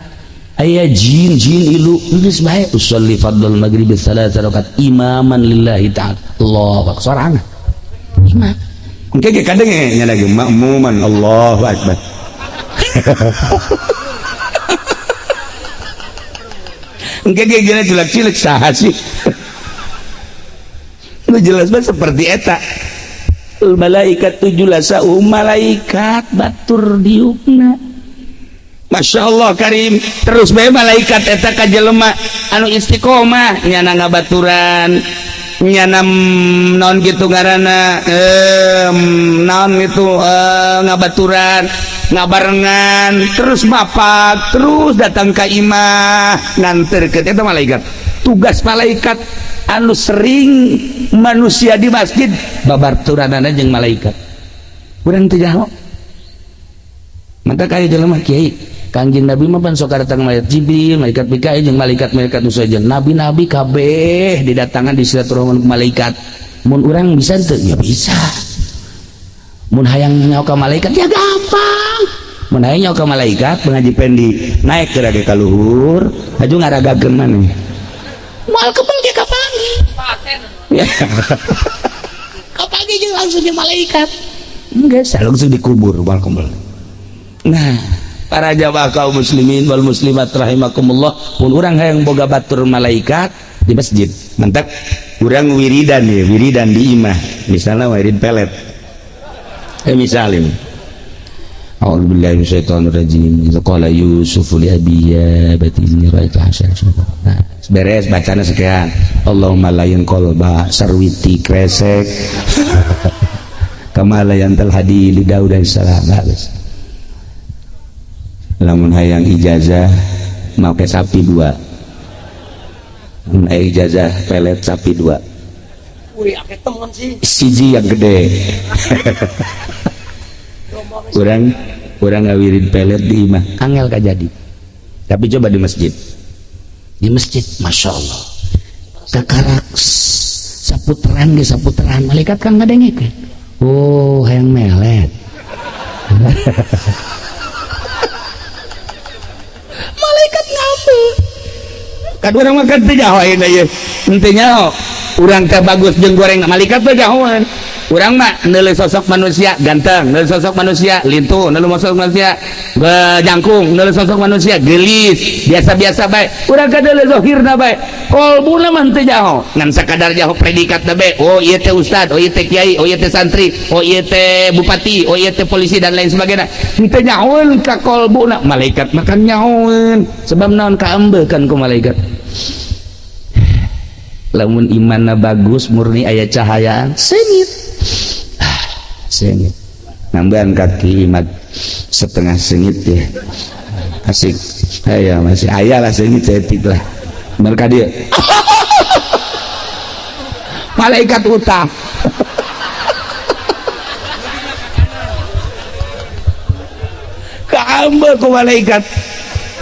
Speaker 1: aya jin jin ilu geus bae usolli fardhol maghribi salasa rakaat imaman lillahi ta'ala. Allahu akbar sorangan. Imam. Engke ge kadenge nya lagi makmuman Allahu akbar. Engke ge gila cilak-cilik saha sih. Lu jelas banget seperti eta. Malaikat julasa malaikat batur diukna. Masya Allah karim. Terus bae malaikat eta ka jelema anu istiqomah nyana ngabaturan nyana naon gitu ngaranna naon gitu ngabaturan ngabarengan terus mapak terus datang ka imah nganterkeun eta malaikat. Tugas malaikat anu sering manusia di masjid babaturanana jeung malaikat. Urang teu jaho. Maka kaya jelema kiai Kangjeng Nabi mah pan sok datang malaikat Jibril, malaikat Mikail jeung malaikat-malaikat nu sajen. Nabi-nabi kabeh didatangan di silaturahmi malaikat. Mun urang bisa teu? Ya bisa. Mun hayang nyaho ka malaikat ya gampang. Mun hayang nyaho ka malaikat pengaji pendi naik ke rage ka luhur, aju ngaragakeun maneh. Moal kebel ge kapanggih. Kapanggih jeung langsung jeung malaikat. Enggak, langsung dikubur moal kebel. Nah, para jamaah kaum muslimin wal muslimat rahimakumullah, mun urang hayang boga batur malaikat di masjid, mantap urang wiridan ya, wiridan di imah, misalnya wirid pelet. Misalnya A'udzubillahi minasyaitonirrajim. Idza qala Yusuf li abihi ya abati inni ra'aitu hasyara. Nah, beres bacana sekian. Allahumma layin qalba sarwiti kresek. Kama layantal hadi li Daud alaihi salam. Bagus. Lamun hayang ijazah make sapi dua, mun aya ijazah pelet sapi dua.
Speaker 2: Wih, akeh temen sih.
Speaker 1: Siji yang gede. Urang ngawirid pelet di imah angel kajadi. Tapi coba di masjid. Di masjid, masya Allah. Kakarak saputeran ge saputeran malaikat kan ngadengekeun. Oh, hayang melet. Malaikat ngambil kan urang mah kan teu nyaho ayeuna ieu henteu nyaho urang teh bagus jeung goreng malaikat teh nyahoan urang mah neuleuh sosok manusia ganteng, neuleuh sosok manusia lintuh, neuleuh sosok manusia jangkung, neuleuh sosok manusia geulis, biasa-biasa bae urang ka neuleuh zahirna bae kolbuna mah henteu nyaho ngan sakadar nyaho predikatna bae. Oh ieu teh ustad, oh ieu teh kiai, oh ieu teh santri, oh ieu teh bupati, oh ieu teh polisi dan lain sebagainya. Henteu nyahoeun ka kolbuna malaikat mah kan nyahoeun sebab naon kaembekan ku malaikat. Lamun imanna bagus murni aya cahayaan sengit. Sengit nambahan kaki imat setengah sengit ya asik aya masih aya lah sengit cetik lah mereka dia malaikat utah kaambe ku malaikat.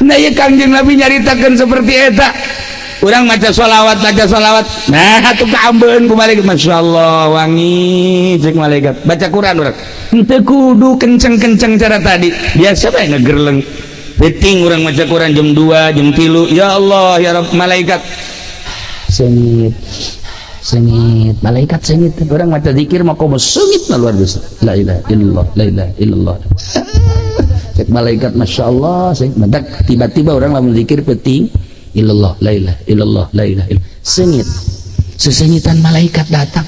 Speaker 1: Nah ieu Kangjeng Nabi nyaritakeun seperti eta. Urang maca sholawat, baca sholawat. Nah, atuh kaambeun ku malaikat. Masya Allah, wangi cek malaikat. Baca Quran urang. Henteu kudu kenceng-kenceng cara tadi. Biasa bae ngegerleng. Penting urang maca Quran jam 2, jam 3. Ya Allah, ya Rabb, malaikat. Seungit. Seungit, malaikat seungit. Urang maca zikir mah komo seungit luar biasa. La ilaha illallah, la ilaha illallah. Cek malaikat masya Allah, seungit. Mendak tiba-tiba orang lamun zikir penting illallah, la ilaha illallah, la ilaha illallah. Seungit. Sesengitan malaikat datang.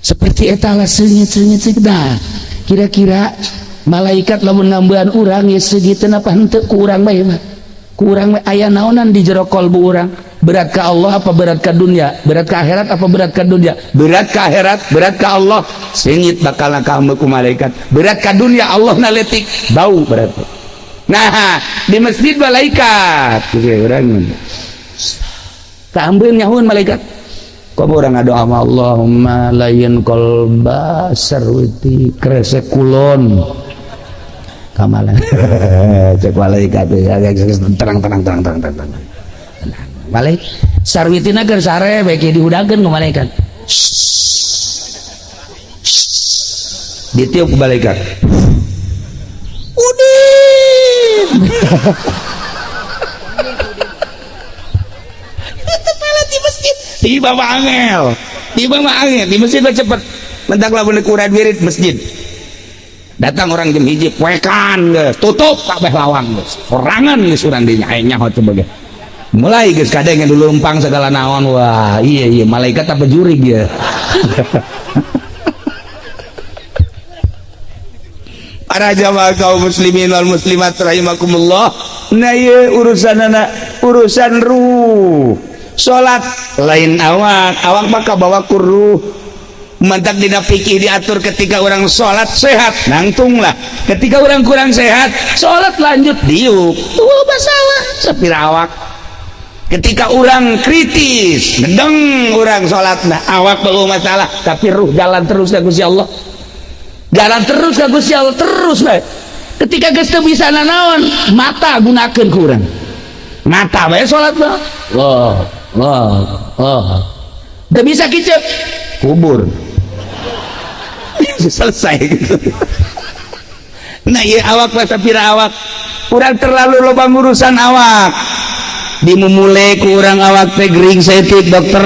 Speaker 1: Seperti eta lah seungit seungit seungit. Nah, kira-kira malaikat lamun ngambean urang ya segitu apa henteu ku urang bae mah. Ku urang bae aya naonan di jero kolbu urang. Berat ke Allah apa berat ke dunia? Berat ke akhirat apa berat ke dunia? Berat ke akhirat, berat ke Allah. Seungit bakal kamu ku malaikat. Berat ke dunia Allah naletik, bau berat. Nah, di masjid malaikat. Urang kaambeun nyahueun malaikat. Kok orang ngadoa sama Allahumma layin kolba sarwiti kresek kulon kamalan. Cek malaikat tenang tenang tenang tenang tenang tenang. Malaikat sarwitina keur sare bae dihudangkeun ku malaikat. Ditiup ku malaikat. Udin. Di masjid tiba mah angel, tiba mah angel di masjid mah cepet. Mentak lamun ukuran wirid masjid. Datang orang jam 1 poekan geus, tutup kabeh lawang geus. Sorangan geus urang dinya aing nyaho coba ge. Mulai geus kadenge dulu lempang segala naon, wah iya iya malaikat apa jurig ya. Para jamaah kaum muslimin wal muslimat rahimakumullah. Nah ieu urusanana urusan ruh. Salat lain awak, awak mah kabawa ku ruh. Mantak dina fikih diatur ketika orang salat sehat, nangtunglah. Ketika orang kurang sehat, salat lanjut diuk. Tuh masalah sapira awak. Ketika orang kritis, gedeng orang salat nah awak perlu masalah, tapi ruh jalan terus ka Gusti Allah. Jalan terus ka Gusti Allah terus bae. Ketika geus teu bisa nanaon, mata gunakeun ku urang. Mata bae salat mah. Allah, Allah, Allah. Teu bisa kieu. Kubur. Selesai gitu. Nah, ieu awak mah sapira awak. Urang terlalu loba ngurusan awak. Dimumule ku urang awak teh gering saeutik dokter.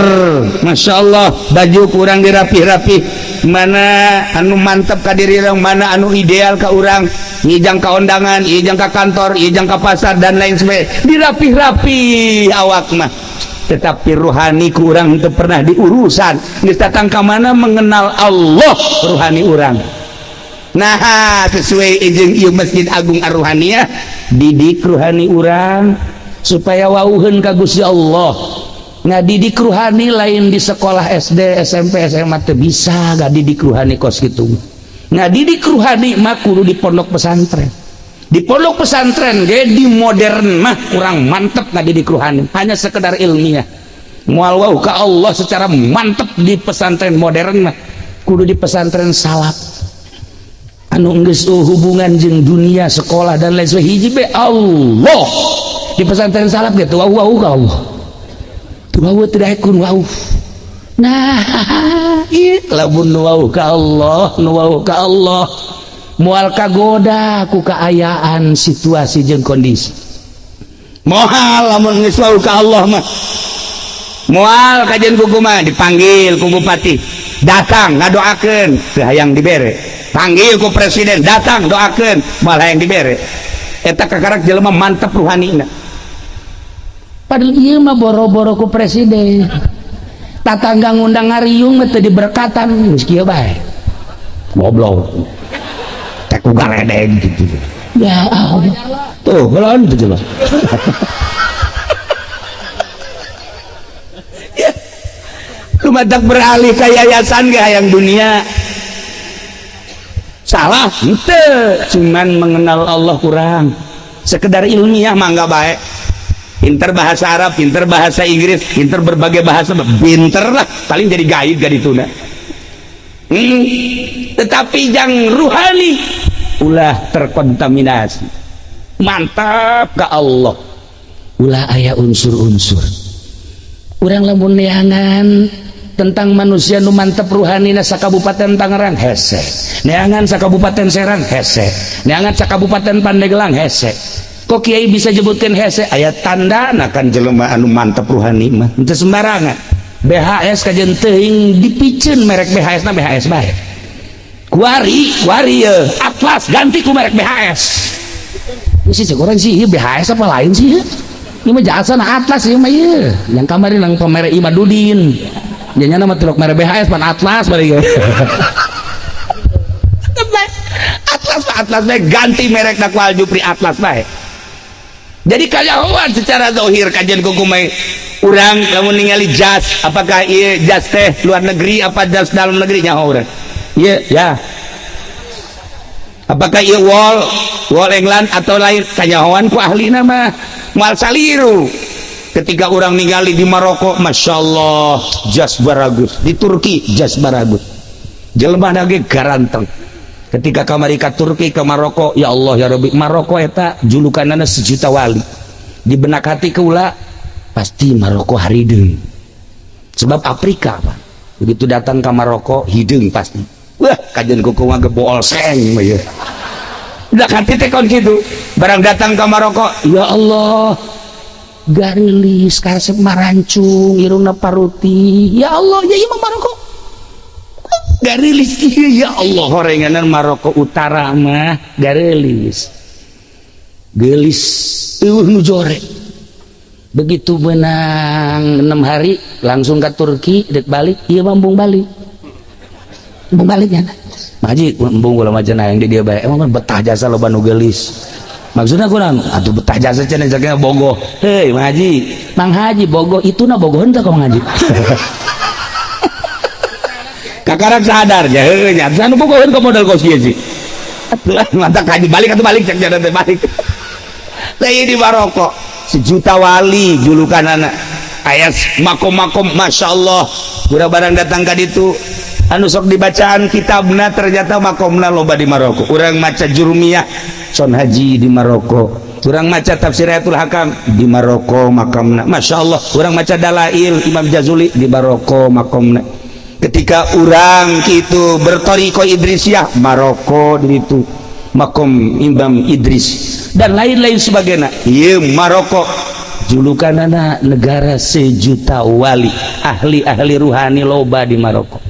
Speaker 1: Masya Allah, baju kurang dirapih-rapih. Mana anu mantep ka diri urang, mana anu ideal ka urang, ngijang ka undangan, ngijang ka kantor, ngijang ka pasar dan lain sebagainya. Dirapih-rapih awak mah. Tetapi ruhani ku urang teu pernah diurusan. Geus datang ka mana mengenal Allah ruhani urang. Nah, sesuai jeung ieu Masjid Agung Ar-Ruhaniyah, didik ruhani urang supaya wauheun ka Gusti Allah. Ngadidik ruhani lain di sekolah SD, SMP, SMA teu bisa ngadidik ruhani kos kitu. Ngadidik ruhani mah kudu di pondok pesantren. Di pondok pesantren ge di modern mah kurang mantep ngadidik ruhani, hanya sekedar ilmiah. Moal wau ka Allah secara mantep di pesantren modern mah kudu di pesantren salaf. Anu geus hubungan jeung dunia sekolah dan lain sebagainya hiji be Allah. Di pesantren salaf ge teu wau ka Allah. Teu wau teu daekun wau. Nah, ieu lamun nu wau ka Allah, nu wau ka Allah. Moal kagoda ku kaayaan situasi jeung kondisi. Moal lamun geus wau ka Allah mah. Moal kajian ku kumaha dipanggil ku bupati, datang ngadoakeun teu hayang dibere. Panggil ku presiden, datang doakeun, moal hayang dibere. Eta kakarak jelema mantep ruhanina. Padahal ieu mah boro-boro ku presiden. Tatangga ngundang ngariung mah teu diberkatan geus kieu bae. Goblok. Teh ku galedeg gitu. Ya Allah. Tuh, belon itu jelas. Ya. Lumatak beralih ke yayasan ge hayang dunia. Salah, henteu. Cuman mengenal Allah kurang. Sekedar ilmiah mah enggak baik. Pinter bahasa Arab, pinter bahasa Inggris, pinter berbagai bahasa, pinter lah, paling jadi guide gak dituna. Tetapi yang ruhani ulah terkontaminasi. Mantap ke Allah. Ulah aya unsur-unsur. Urang lamun neangan tentang manusia nu mantep ruhanina sakabupaten Tangerang hese. Neangan sakabupaten Serang hese. Neangan sakabupaten Pandeglang hese. Kok kiai bisa jebutkan hese? Aya tanda nah kan jelema anu mantep ruhani mah. Henteu sembarangan. BHS kajen teuing dipiceun merek BHS na BHS bae. Kuari kuari ye Atlas ganti ku merek BHS. Ini sih cek urang sih ieu BHS apa lain sih ieu? Ieu mah jasa na Atlas ieu mah ieu. Yang kamari nang pamerek Imadudin. Jadinya nama tilok merek BHS pan Atlas bari ge. Atlas Atlas bae ganti merek na ku Al Jupri Atlas bae. Jadi kayahoan secara zahir kajian kukumai urang lamun ningali jas, apakah ieu jas teh luar negeri apa jas dalam negeri, nyaho urang ieu ya. Apakah ieu wol wol England atau lain, kanyahoan ku ahli nama moal saliru. Ketika orang ningali di Maroko, Masya Allah, jas baragus. Di Turki jas baragus, jelema ge garanteng. Ketika kamari ka Turki, ke Maroko, ya Allah ya Rabbi, Maroko eta julukanana sejuta wali. Di benak hati keula pasti Maroko harideung, sebab Afrika, Pak. Begitu datang ke Maroko hideung pasti, wah kajian kuku mah gebool seng mah ya. Udah hati teh kon kitu. Barang datang ke Maroko, ya Allah, garilis karesep marancung, irungna paruti, ya Allah, ya ieu mah Maroko garilis ieu, ya Allah, horenganan Maroko Utara mah garilis gelis, eueuh nu jore. Begitu menang 6 hari langsung ke Turki dek balik, ieu mah embung balik, embung balik ya. Haji embung kula mah cenah yang di dia bae, emang kan betah jasa loba nu geulis. Maksudnya kurang atuh betah jasa cenah jaknya bogoh. Hei Mang Haji, Mang Haji bogoh itu na bogoh henteu ka Mang Haji. Kakarak sadar ya, heuh nya anu bogoheun ka modal kos kieu sih. Atuh mantap haji balik atuh, balik cek jalan teh balik. Lah ieu di Maroko sejuta wali julukan anak aya makom-makom, Masya Allah. Kurang barang datang ka ditu anu sok dibacaan kitabna, ternyata makomna loba di Maroko. Urang maca Jurumiyah Son Haji di Maroko, urang maca Tafsir Ayatul Hakam di Maroko makamna, Masya Allah. Urang maca Dalail Imam Jazuli di Maroko makomna. Ketika urang gitu bertoriko Idrisiyah, Maroko di itu makom Imam Idris dan lain-lain sebagainya. Iya, Maroko julukan anak negara sejuta wali, ahli-ahli ruhani loba di Maroko.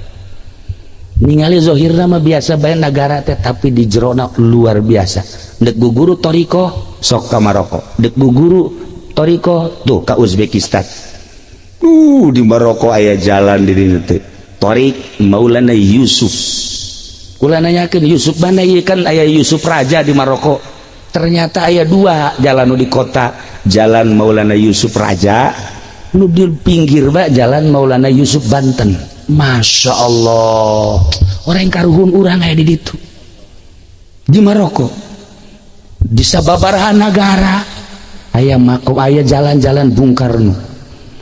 Speaker 1: Ningali zohirna mah biasa bae negara teh, tapi di jerona luar biasa. Dek guru toriko sok ka Maroko, dek guru toriko tuh ka Uzbekistan. Di Maroko aya jalan di dieu teh Torik Maulana Yusuf. Kula nanyakeun Yusuf mana ieu, kan aya Yusuf Raja di Maroko. Ternyata aya dua jalan nu di kota, jalan Maulana Yusuf Raja, nu di pinggir ba jalan Maulana Yusuf Banten. Masya Allah, orang karuhun urang aya di ditu di Maroko. Di sababaraha nagara aya makom, aya jalan-jalan Bung Karno.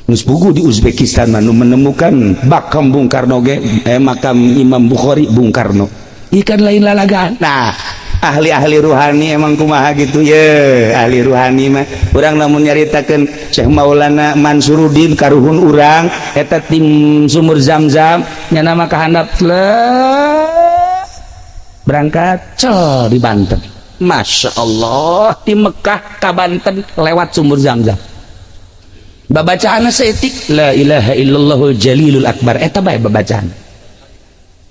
Speaker 1: Geus puguh di Uzbekistan mah nu menemukan makam Bung Karno ge, makam Imam Bukhari, Bung Karno ikan lain lalagaan. Nah, ahli-ahli ruhani emang kumaha gitu ya. Ahli ruhani mah urang lamun nyaritakeun Syekh Maulana Mansuruddin karuhun urang eta tim sumur Zam-Zam nya, nama kahandap berangkat cel di Banten. Masya Allah, di Mekah ka Banten lewat sumur Zam-Zam, babacaan seetik la ilaha illallahul jalilul akbar, eta bae babacaan.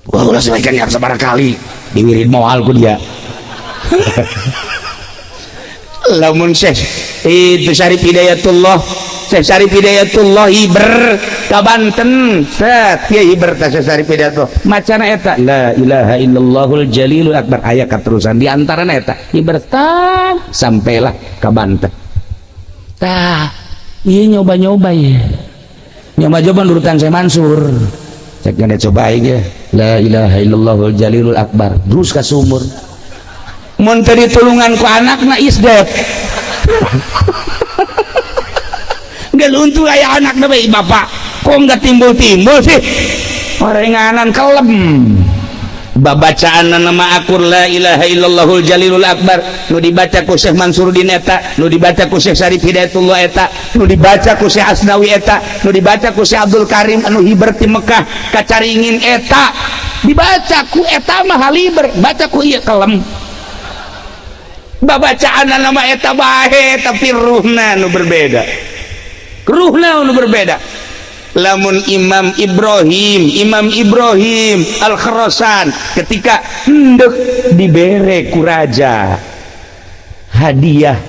Speaker 1: Wah, ulah sebaikan yang sabaraha kali diwirid moal ku dia. Lamun Syekh itu Syarif Hidayatullah, Syekh Syarif Hidayatullah hiber ka Banten, set ieu hiber teh Syekh Syarif Hidayatullah macana eta la ilaha illallahul jalilul akbar, aya katerusan di antarana eta hiber tang sampailah ka Banten. Tah ieu nyoba-nyoba ya, nyoba-nyoba nurutan Syekh Mansur cek gak coba ya, la ilaha illallahul jalilul akbar terus ka sumur. Mun teu ditulungan ku anakna isdep. Geus untung aya anakna bae, bapak kok enggak timbul-timbul sih, orenganan kelem. Babacaan nama akur la ilaha illallahul jalilul akbar nu dibaca ku Syekh Mansuruddin eta, nu dibaca ku Syekh Syarif Hidayatullah eta, nu dibaca ku Syekh Asnawi eta, nu dibaca ku Syekh Abdul Karim anu hiber ti Mekah ka Caringin eta, dibaca ku eta mah haliber, baca ku ieu kelem. Babacaan nama eta bae, tapi ruhna nu berbeda, ruhna nu berbeda. Lamun Imam Ibrahim, Imam Ibrahim Al-Kharasan, ketika hendak dibere ku raja hadiah,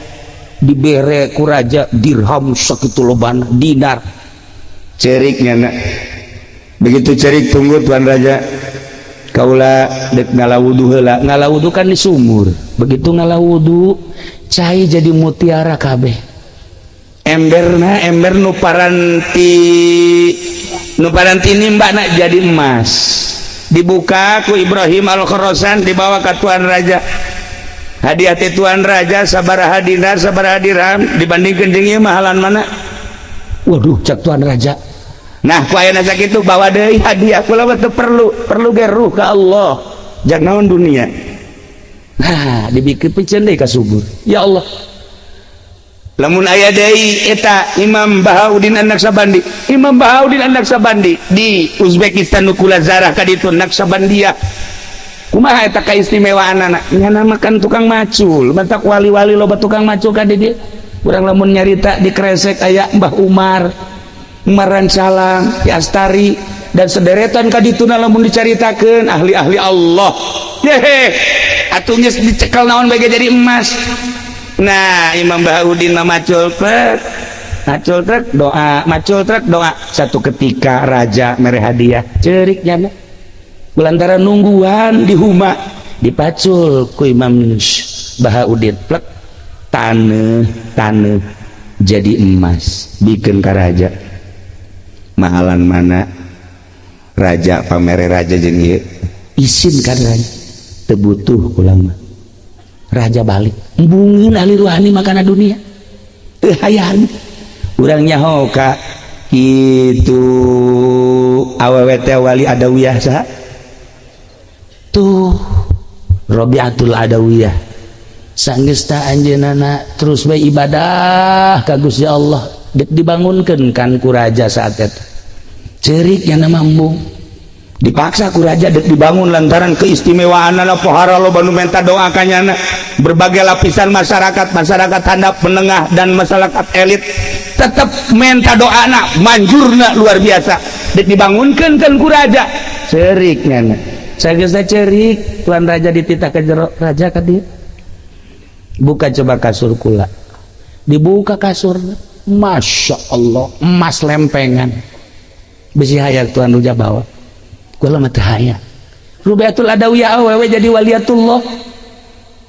Speaker 1: dibere ku raja dirham sakitu lobana, dinar,
Speaker 3: Ceriknya nak begitu cerik, "Tunggu, tuan raja, kaula dek ngala wudu heula."
Speaker 1: Ngala wudu kan di sumur. Begitu ngala wudu, cai jadi mutiara kabeh.
Speaker 3: Emberna, ember nu paranti,
Speaker 1: nu paranti nimba nak jadi emas.
Speaker 3: Dibuka ku Ibrahim Al-Kharasan, dibawa ke tuan raja. Hadiah ti tuan raja sabaraha dinar, sabaraha dirham, dibandingkan jeung ieu mahalan mana?
Speaker 1: "Waduh," cak tuan raja.
Speaker 3: Nah, ku ayeuna sakitu bawa deui hadiah, kula mah teu perlu, perlu ge ruh ka Allah, jak naon dunia.
Speaker 1: Nah, dibikin piceun deui ka subur. Ya Allah.
Speaker 3: Lamun aya deui eta Imam Bahauddin An-Naqsabandi, Imam Bahauddin An-Naqsabandi di Uzbekistan nu kula zarah ka ditu, Naqsabandiyah. Kumaha eta kaistimewaanana? Nyana makan tukang macul, matak wali-wali loba tukang macul ka di dieu.
Speaker 1: Urang lamun nyarita di Kresek aya Mbah Umar, Umar Rancalang, Ki Astari, dan sederetan ka dituna. Lamun dicaritakeun ahli-ahli Allah, hehe, atuh geus dicekal naon bae jadi emas.
Speaker 3: Nah, Imam Bahauddin mah macul trek,
Speaker 1: macul trek doa, macul trek doa. Satu ketika raja mere hadiah, cerik nyana lantaran nungguan di huma, dipacul ku Imam Bahauddin, plek, taneuh taneuh jadi emas,
Speaker 3: bikin ka raja. Mahalan mana raja, pamere raja jeung ieu?
Speaker 1: Isin kan raja, teu butuh ulama. Raja balik embungeun ahli ruhani makana dunia teu hayang.
Speaker 3: Urang nyaho ka kitu awewe teh, wali Adawiyah saha?
Speaker 1: Tuh, Robiatul Adawiyah. Sanggeus ta anjeunna terus bae ibadah ka Gusti Allah, dek dibangunkeun kan ku raja saat eta. Cerik yang nama embung.
Speaker 3: Dipaksa ku raja dek dibangun lantaran keistimewaan pohara, loba nu menta doa kanyana. Berbagai lapisan masyarakat, masyarakat handap, menengah, dan masyarakat elit tetap menta doa na, manjurna luar biasa. Dek dibangunkan kan ku raja.
Speaker 1: Cerik nyana. Sanggeus cerik, tuan raja dititah ke jero, "Raja, ka dieu, buka coba kasur kula." Dibuka kasur, masya Allah, emas lempengan. "Bisi hayang tuan raja bawa." "Kula mah teu hayang." Rubiatul Adawiyah awewe jadi waliatullah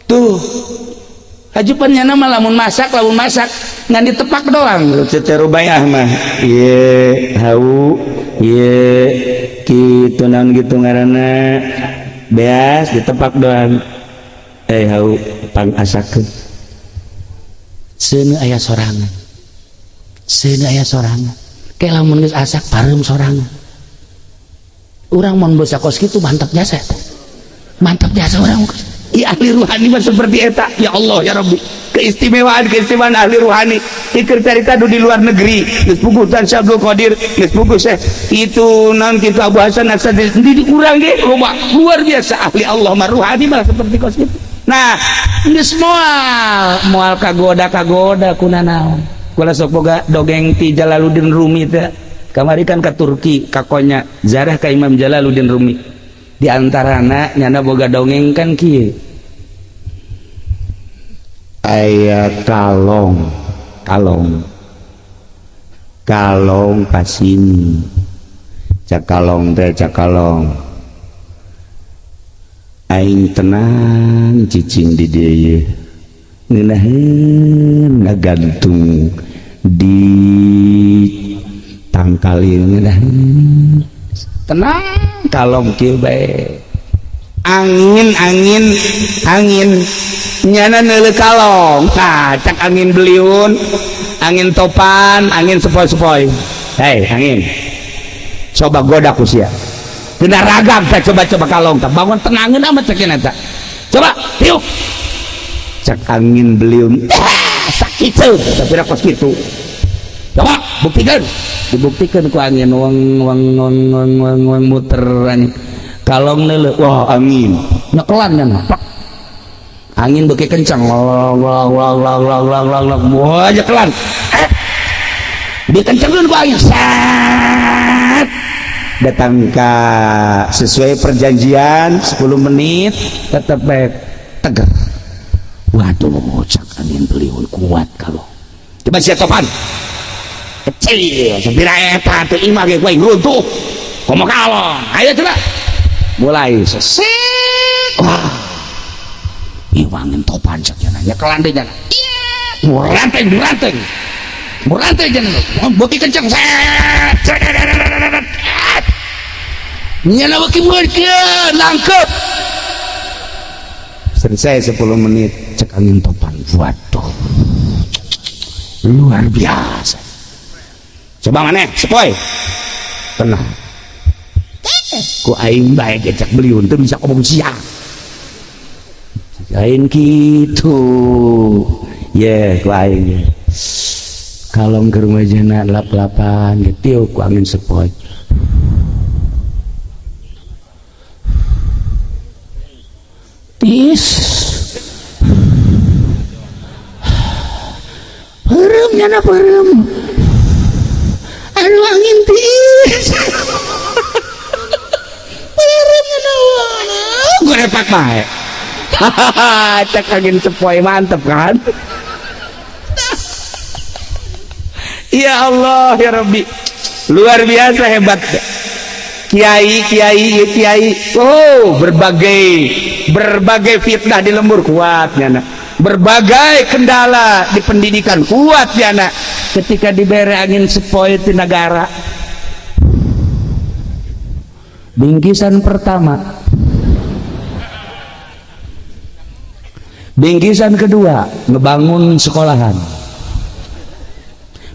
Speaker 1: tuh. Hajupan nyana mah lamun masak ngan ditepak doang.
Speaker 3: Cece Rubayah mah ieu hau ieu kitu, naon gitu ngaranna, beas ditepak doang. "Eh hau, pangasakeun."
Speaker 1: Seuneu aya sorangan, seuneu aya sorangan. Kayak lamun geus asak, pareum sorangan. Urang mun basa kos kitu mantap jasa, mantap jasa urang.
Speaker 3: I ahli ruhani mah seperti eta. Ya Allah, ya Rabbi, keistimewaan keistimewaan ahli ruhani. Ikir carita di luar negeri geus puguh Tan Syekh Abdul Qadir, geus puguh Syekh itu naon kitu, Abu Hasan Asy-Syadzili, di urang ge loba luar biasa. Ahli Allah mah, ruhani mah seperti kos kitu.
Speaker 1: Nah, geus moal moal kagoda kagoda kuna naon. Kula sok boga dongeng ti Jalaluddin Rumi teh. Kamari kan ka Turki, ka Konya, zarah ka Imam Jalaluddin Rumi. Di antarana nyana boga dongeng kan kieu.
Speaker 3: Aya kalong, kalong, kalong pasini. Cak kalong teh, cak kalong, "Aing tenang cicing di dieu, ngeunaheun ngagantung di tangkal ieu, ngeunaheun tenang." Kalong kieu bae, angin angin angin, nyana neuleuh kalong. Nah, cak angin beliun, angin topan, angin sepoi-sepoi, "Hei angin, coba goda ku sia. Kena ragam tak? Coba-coba kalong tak bangun, tenangin amat," cek eta. "Coba tiup." Cak angin beliun, "Sakit," tapi kos kitu.
Speaker 1: "Coba buktikan." Dibuktikan ku angin, wang wang wang wang wang wang, muter angin. Kalong neuleuh,
Speaker 3: "Wah, angin."
Speaker 1: Nyekelan kan. Pak. Angin beuki kencang, wang wang wang wang wang wang wang wang, wah, nyekelan. Eh, dikencengkeun ku angin. Set.
Speaker 3: Datang ka sesuai perjanjian 10 menit tetep baik teger. Waduh, cak angin beliau kuat. Kalau coba sia topan kecil sepira eta teu imah ge kuaing runtuh, komo kalong. Ayo coba mulai seset. Wah, ieu angin topan cak nya kelan deui nya muranteng muranteng muranteng nya beuki kenceng set nyana beuki meukeun langkep. Selesai 10 menit, cek angin topan, waduh, luar biasa. Coba mana sepoi tenang ku aing bae cek beliau teu bisa ngomong sia lain gitu ye ku aing ye. Kalong ke rumah jana lap-lapan gitu ku angin sepoi tis perem nyana perem, aduh angin tis perem nyana gue repak bae. Hahaha, cek angin sepoi mantep kan. Ya Allah ya Rabbi, luar biasa hebat kiai kiai kiai. Oh, berbagai fitnah di lembur kuat nyana, berbagai kendala di pendidikan kuat nyana. Ketika diberi angin sepoi di negara, bingkisan pertama, bingkisan kedua ngebangun sekolahan,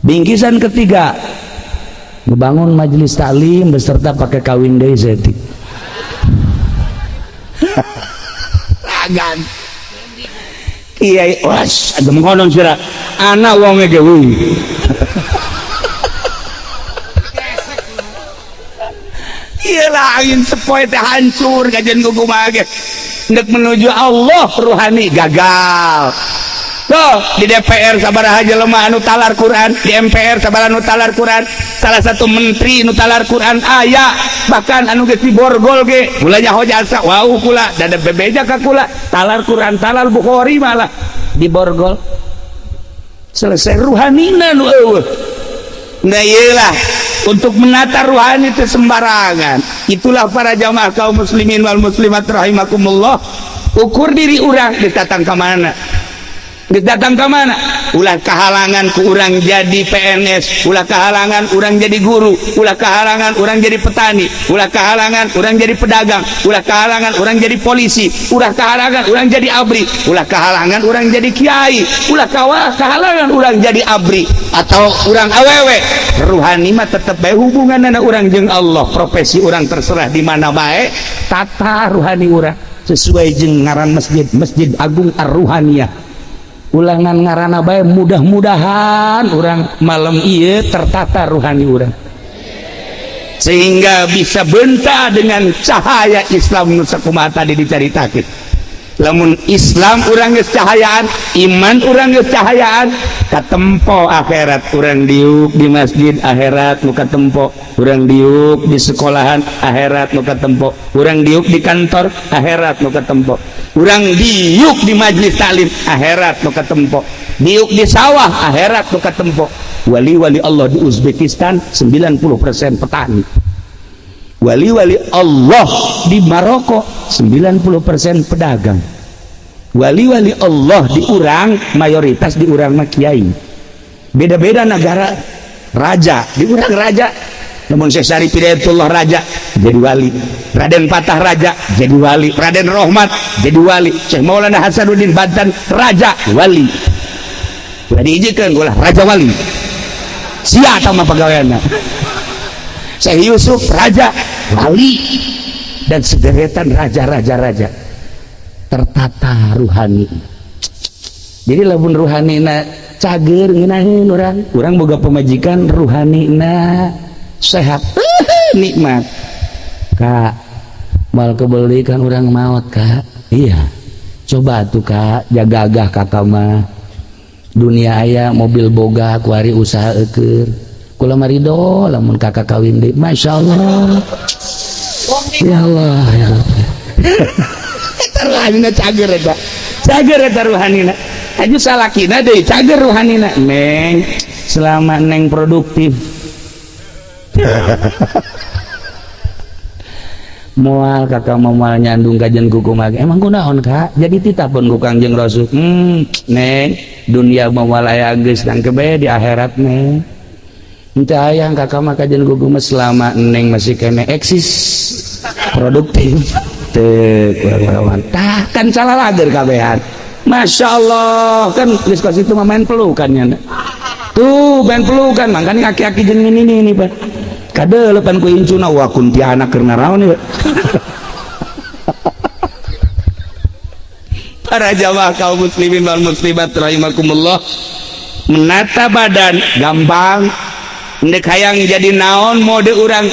Speaker 3: bingkisan ketiga ngebangun majelis taklim beserta pakai kawin deui setik. Agan kiai was ada mengkonon sira anak wonge ge wih. Iyalah angin sepoi teh hancur kajian kumaha ge ndek menuju Allah ruhani gagal. Tuh, di DPR sabaraha jelema anu talar Quran, di MPR sabaraha anu talar Quran, salah satu menteri anu talar Quran aya, bahkan anu geus diborgol ge, kula nyaho jasa, wau kula, dada bebeja ka kula, talar Quran, talar Bukhari malah diborgol. Selesai ruhanina nu eueuh. Nah iyalah, untuk menata ruhani itu sembarangan. Itulah para jamaah kaum muslimin wal muslimat rahimakumullah. Ukur diri urang geus datang ka mana? Geus datang ka mana? Ulah kahalangan ku urang jadi PNS, ulah kahalangan urang jadi guru, ulah kahalangan urang jadi petani, ulah kahalangan urang jadi pedagang, ulah kahalangan urang jadi polisi, ulah kahalangan urang jadi abri, ulah kahalangan urang jadi kiai, ulah kahalangan urang jadi abri atau urang awewe. Ruhani mah tetep bae hubunganna urang jeung Allah, profesi urang terserah di mana bae, tata ruhani urang sesuai jeung ngaran masjid, Masjid Agung Ar-Ruhaniyah. Ulangan ngarana bae, mudah-mudahan orang malam ieu tertata ruhani urang sehingga bisa bentah dengan cahaya Islam nu sakumaha tadi dicaritakeun. Lamun Islam urang geus cahayaan, iman urang geus cahayaan, katempo akhirat urang diuk di masjid akhirat nu katempo, urang diuk di sekolahan akhirat nu katempo, urang diuk di kantor akhirat nu katempo, urang diuk di majlis taklim akhirat nu katempo, diuk di sawah akhirat nu katempo. Wali-wali Allah di Uzbekistan 90% petani, wali-wali Allah di Maroko 90% pedagang, wali-wali Allah di urang mayoritas di urang mah kiai. Beda-beda negara, raja di urang raja, namun Syekh Syarif Hidayatullah raja jadi wali, Raden Patah raja jadi wali, Raden Rohmat jadi wali, Syekh Maulana Hasanuddin Banten raja wali. Ulah diijikeun ulah raja wali sia tah mah pagaweanna. Syekh Yusuf raja wali, dan sederetan raja-raja raja tertata ruhani. Jadi lamun ruhanina cager ngeunaheun urang, urang boga pamajikan ruhanina sehat, nikmat. Kak, mal kebeli kan urang maot kak. Iya, coba tuh kak jagagah kakak mah. Dunia aya mobil boga kuari usaha eukeur,
Speaker 1: Kula marido lamun kakak kawin deui. Masya Allah. Ya Allah, ya Allah. Eta ruhanina cager eta. Cager eta ruhanina. Aju salakina deui cager ruhanina. Neng, selama neng produktif. Moal kakak mau moal nyandung kajian kuku mage. Emang kunaon kak? Jadi titah pun ku Kangjeng Rasul. Neng, dunia moal aya geus nangkep bae di akhirat neng. Henteu hayang kakak mah kajian kuku mah selama neng masih kene eksis produktif. Teu kurang-kurangan. Tah kan salah lager kabehan. Masya Allah kan geus kos itu mah main pelukan nya. Tuh main pelukan makanya aki-aki jeung ini nih Pak. Kadelepan ku incuna wah kuntianak keur naraon ieu. Para jamaah kaum muslimin wal muslimat rahimakumullah, menata badan gampang, ndek hayang jadi naon mode urang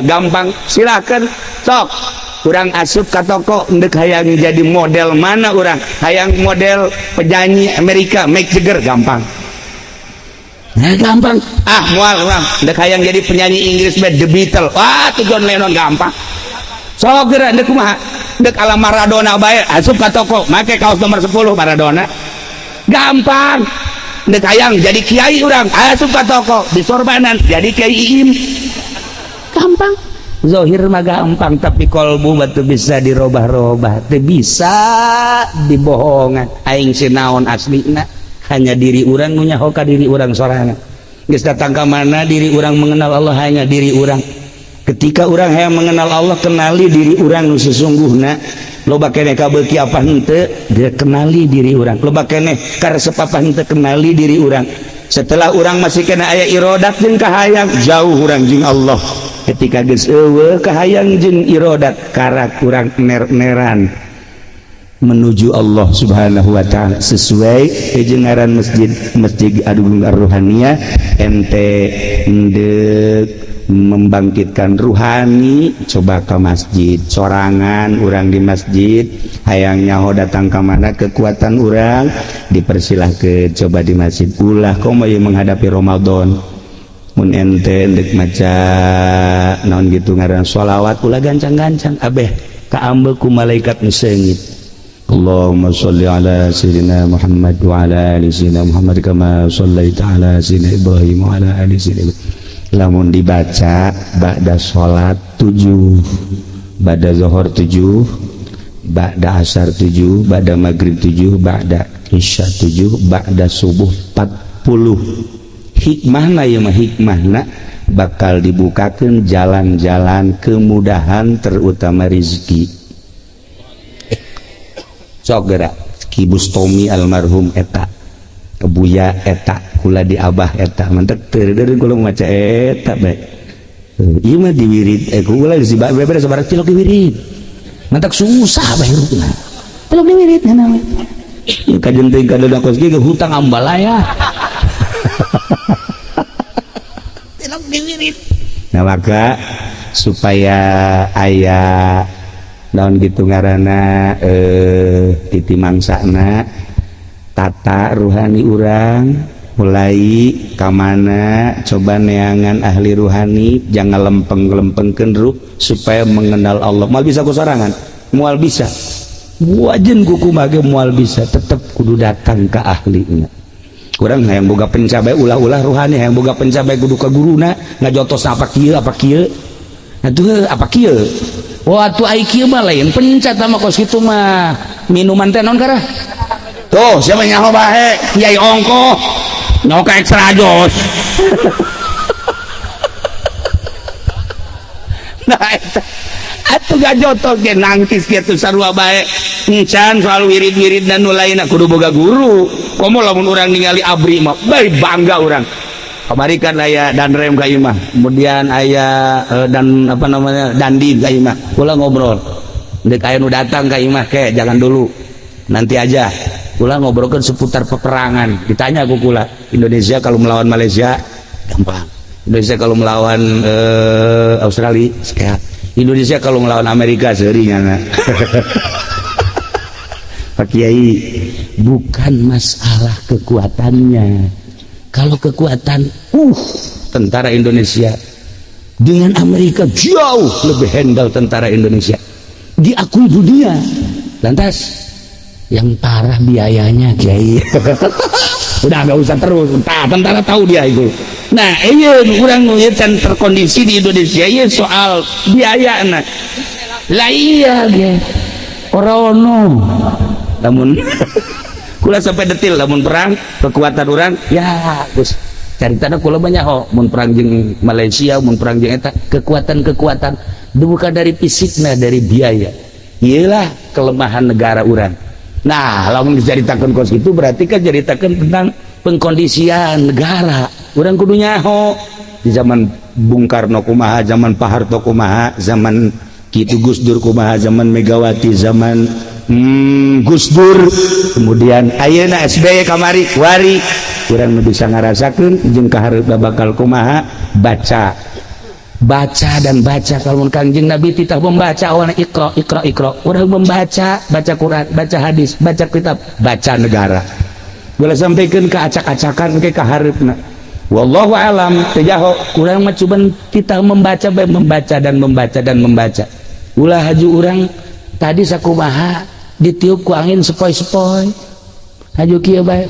Speaker 1: gampang, silakan sok urang asup ka toko ndek hayang jadi model mana urang, hayang model penyanyi Amerika Mick Jagger gampang. Nah, gampang. Ah, mual urang ndek hayang jadi penyanyi Inggris bae The Beatles. Wah, tuh John Lennon gampang. Sok geura ndek kumaha? Ndek ala Maradona bae asup ka toko make kaos nomor 10 Maradona. Gampang. Ndek hayang jadi kiai urang asup ka toko di sorbanan jadi kiai Iim. Gampang. Zohir mah gampang tapi kolbu mah teu bisa dirobah-robah, teu bisa dibohongan. Aing sinaon aslina hanya diri urang nu nyaho ka diri urang sorangan. Geus datang ka mana diri urang mengenal Allah hanya diri urang. Ketika urang hayang mengenal Allah, kenali diri urang nu sesungguhna. Loba keneh kabeuki apa henteu, dia kenali diri urang. Loba keneh karesep apa henteu, kenali diri urang. Setelah urang masih kena aya irodat jeung kahayang, jauh urang jeung Allah. Ketika geus eueuh kahayang jeung irodat, karak urang ner-neran menuju Allah Subhanahu wa ta'ala sesuai jeung ngaran masjid, Masjid Agung Ar-Ruhaniyah. Ente ndek membangkitkan ruhani, coba ke masjid sorangan urang di masjid, hayang nyaho datang ka mana kekuatan urang dipersilahkeun coba di masjid. Ulah komo ieu menghadapi Ramadan, mun ente ndek maca naon gitu ngaran sholawat ulah gancang-gancang abeh kaambe ku malaikat nu seungit. Allahumma sholli ala sayyidina Muhammad wa ala ali sayyidina Muhammad kama shallaita ala sayyidina Ibrahim wa ala ali sayyidina Ibrahim. Lamun dibaca ba'da sholat 7, ba'da zuhur 7, ba'da asar 7, ba'da maghrib 7, ba'da isya 7, ba'da subuh 40. Hikmahna ieu mah hikmahna bakal dibukakeun jalan-jalan kemudahan terutama rezeki. Sok geura Ki Bustomi almarhum eta, Buya eta, kula di abah eta, mantek teu deui kula maca eta bae. Ieu mah diwirid, kula geus beberes sabaraha cilok diwirid. Mantak susah bae hirupna. Cilok diwirid nya we. Ieu kajen teuing kadeudah kos kieu hutang ambalaya. Cilok diwirid. Nah maka supaya aya naon gitu ngaranna titi mangsana tata ruhani urang mulai kamana coba neangan ahli ruhani, jangan lempeng-lempengkeun ruh supaya mengenal Allah. Moal bisa ku sorangan, moal bisa wajen kuku mage moal bisa, tetep kudu datang ke ahlinya. Urang hayang boga pencabai ulah-ulah ruhani, hayang boga pencabai kudu ka guruna ngajotos apa kieu apa kieu. Atuh apa kieu? Wah atuh ai kieu mah lain pencat sama kos kitu mah minuman teh naon karah? Tuh siapa nyaho bae kiai ongkoh nyaho ka ekstra jos. Nah eta atuh gajotos ge nangkis kitu sarua bae encan soal wirid-wirid dan nu lainna kudu boga guru. Komo lamun urang ningali abri mah bae bangga urang. Kamari kan aya danrem ka imah, kemudian aya dan apa namanya dandim ka imah. Kula ngobrol. Ndek aya nu datang ka imah ke jangan dulu. Nanti aja. Kula ngobrolkeun seputar peperangan. Ditanya ku kula, Indonesia kalau melawan Malaysia gampang. Indonesia kalau melawan Australia sehat. Indonesia kalau melawan Amerika seuri nyana. Pak Kiai, bukan masalah kekuatannya. Kalau kekuatan, Tentara Indonesia dengan Amerika jauh lebih handal. Tentara Indonesia diakui dunia. Lantas yang parah biayanya, Kiai. Udah, nggak usah terus. Nah, tentara tahu dia itu. Nah, iya, kurang can terkondisi di Indonesia, iya, soal biaya. Nah lah, iya ge ora ono. Namun kula sampai detil, lamun perang kekuatan orang ya, Gus, carita kula banyak. Oh, mun perang jeung Malaysia, mun perang jeung eta, kekuatan-kekuatan bukan dari fisik, nah, dari biaya. Iyalah kelemahan negara urang. Nah, lamun diceritakan kos itu berarti kan ceritakan tentang pengkondisian negara. Urang kudu nyaho di zaman Bung Karno kumaha, zaman Pak Harto kumaha, zaman kitu Gus Dur kumaha, zaman Megawati, zaman Gus Dur, kemudian ayeuna SBY kamari wari. Urang nu bisa ngarasakeun jeung kahareup bakal kumaha. Baca, baca, dan baca. Kalau Kangjeng Nabi titah membaca awalnya iqra, iqra, iqra. Orang membaca, baca Quran, baca hadis, baca kitab, baca negara. Boleh sampaikan ke acak-acakan ke kaharepna. Wallahu alam, teu jaho urang mah, cuman kita membaca bae, membaca dan membaca dan membaca. Ulah haju urang tadi sakumaha ditiup ku angin sepoi-sepoi, haju kieu bae.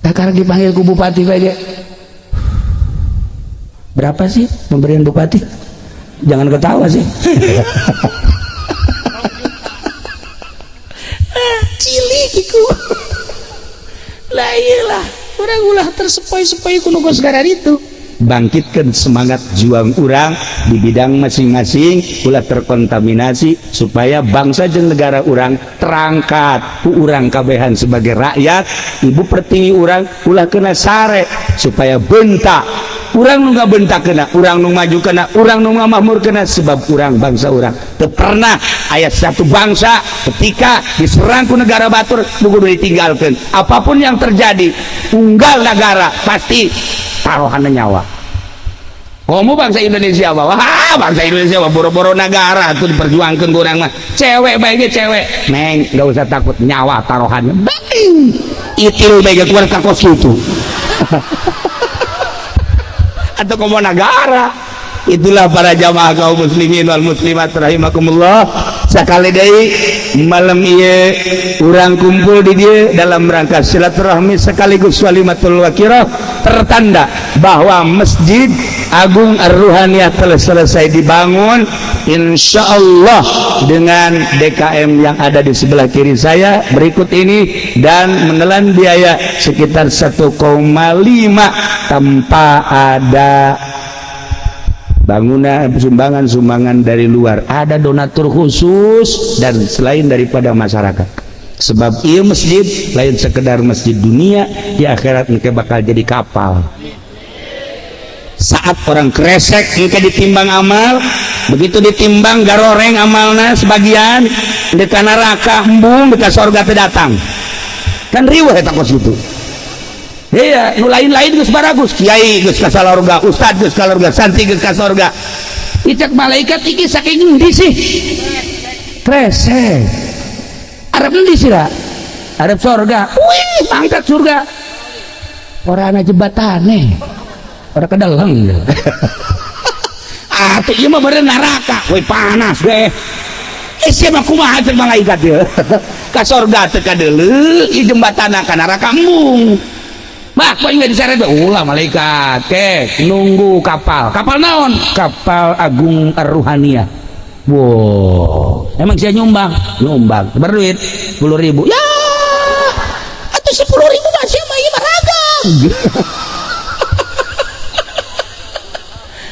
Speaker 1: Kakara dipanggil ku bupati bae ge. Berapa sih pemberian bupati? Jangan ketawa sih. Cilik iku lah. Iyalah, urang ulah tersepoi-sepoi ku nu segala itu. Bangkitkan semangat juang urang di bidang masing-masing, ulah terkontaminasi, supaya bangsa dan negara urang terangkat ku urang kabehan sebagai rakyat. Ibu Pertiwi urang ulah kena sare, supaya bentak urang nu bentak kena, urang nu maju kena, urang nu makmur kena, sebab urang bangsa urang teu pernah aya satu bangsa ketika diserang ku negara batur nu kudu ditinggalkan. Apapun yang terjadi, unggal negara pasti taruhan nyawa. Kamu bangsa Indonesia mah, wah, bangsa Indonesia mah boro-boro negara tuh diperjuangkan. Kurang mah cewek baiknya cewek, neng, nggak usah takut, nyawa taruhannya baik itil baik keluar kakos itu atau komo negara. Itulah para jamaah kaum muslimin wal muslimat rahimakumullah. Sekali deui, malam ieu urang kumpul di dieu dalam rangka silaturahmi sekaligus walimatul wakirah, tertanda bahwa Masjid Agung Ar-Ruhaniyah telah selesai dibangun, insya Allah, dengan DKM yang ada di sebelah kiri saya berikut ini dan menelan biaya sekitar 1,5 tanpa ada bangunan sumbangan-sumbangan dari luar, ada donatur khusus dan selain daripada masyarakat. Sebab iya, masjid lain sekedar masjid dunia, di akhirat mereka bakal jadi kapal saat orang kresek engke ditimbang amal. Begitu ditimbang, garoreng amalna sebagian, deka neraka embung, deka sorga teu datang. Kan riweuh eta kos kitu. Iya, nu lain-lain geus baragus, kiai geus ka sorga, ustad geus ka sorga, santri geus ka sorga. Icak malaikat, iki saking endi sih? Kresek. Arep endi sih? Arep sorga. Wih, mangkat surga. Ora ana jembatane. Ora kedeleng. Atuh ieu mah bener neraka. Wih, panas deh. Eh, sia mah kumaha, cek malaikat ieu? Ka sorga teu kadeuleu, ieu jembatana ka neraka embung. Bah, kok nggak diseret? Ulah, malaikat, ke nunggu kapal. Kapal naon? Kapal Agung Ar-Ruhaniyah. Wow, emang saya nyumbang? Nyumbang. Berduit 10.000. Ya, atau 10.000 masih mah ieu mah ragam.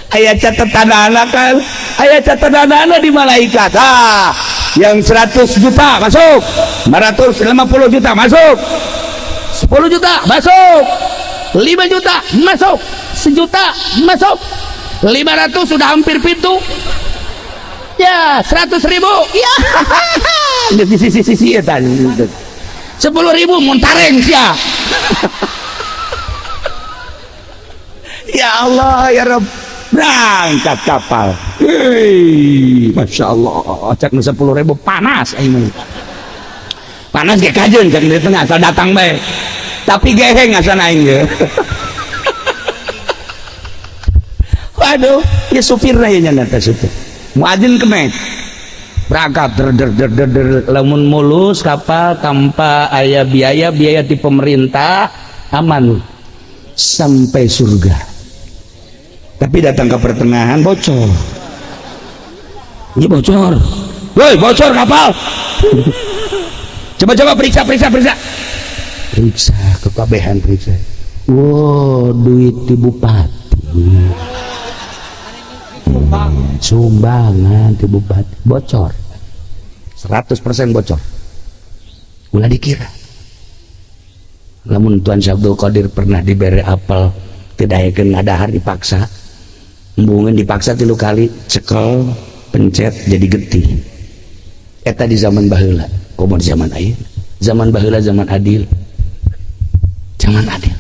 Speaker 1: Aya catatan anak kan? Aya catatan anak di malaikat. Ah, yang 100 juta masuk, 550 juta masuk, 10 juta masuk, 5 juta masuk, sejuta masuk, 500 sudah hampir pintu ya, 100.000 ya, di sisi sisi eta 10.000 montareng sia. Ya Allah, ya Rabb, berangkat kapal. Hei, masya Allah, cek 10.000 panas aing, panas ge kajeun, cek di tengah asal datang bae, tapi geheng asal aing ge.
Speaker 3: Aduh, ya supirna ya, nyana teh supir. Muadzin kemek. Berangkat der der der der der, lamun mulus kapal tanpa aya biaya biaya di pemerintah, aman sampai surga. Tapi datang ke pertengahan, bocor. Ini bocor. Woi, bocor kapal. Coba coba periksa, periksa, periksa. Periksa kekabehan, periksa. Wow, duit di bupati. Sumbangan di bupati bocor. 100% bocor. Ulah dikira. Lamun Tuan Syekh Abdul Qadir pernah diberi apel, tidak yakin ngadahar, dipaksa. Embungeun dipaksa tilu kali, cekel, pencet, jadi getih. Eta di zaman baheula, komo di zaman ayeuna. Zaman baheula zaman adil. Zaman adil.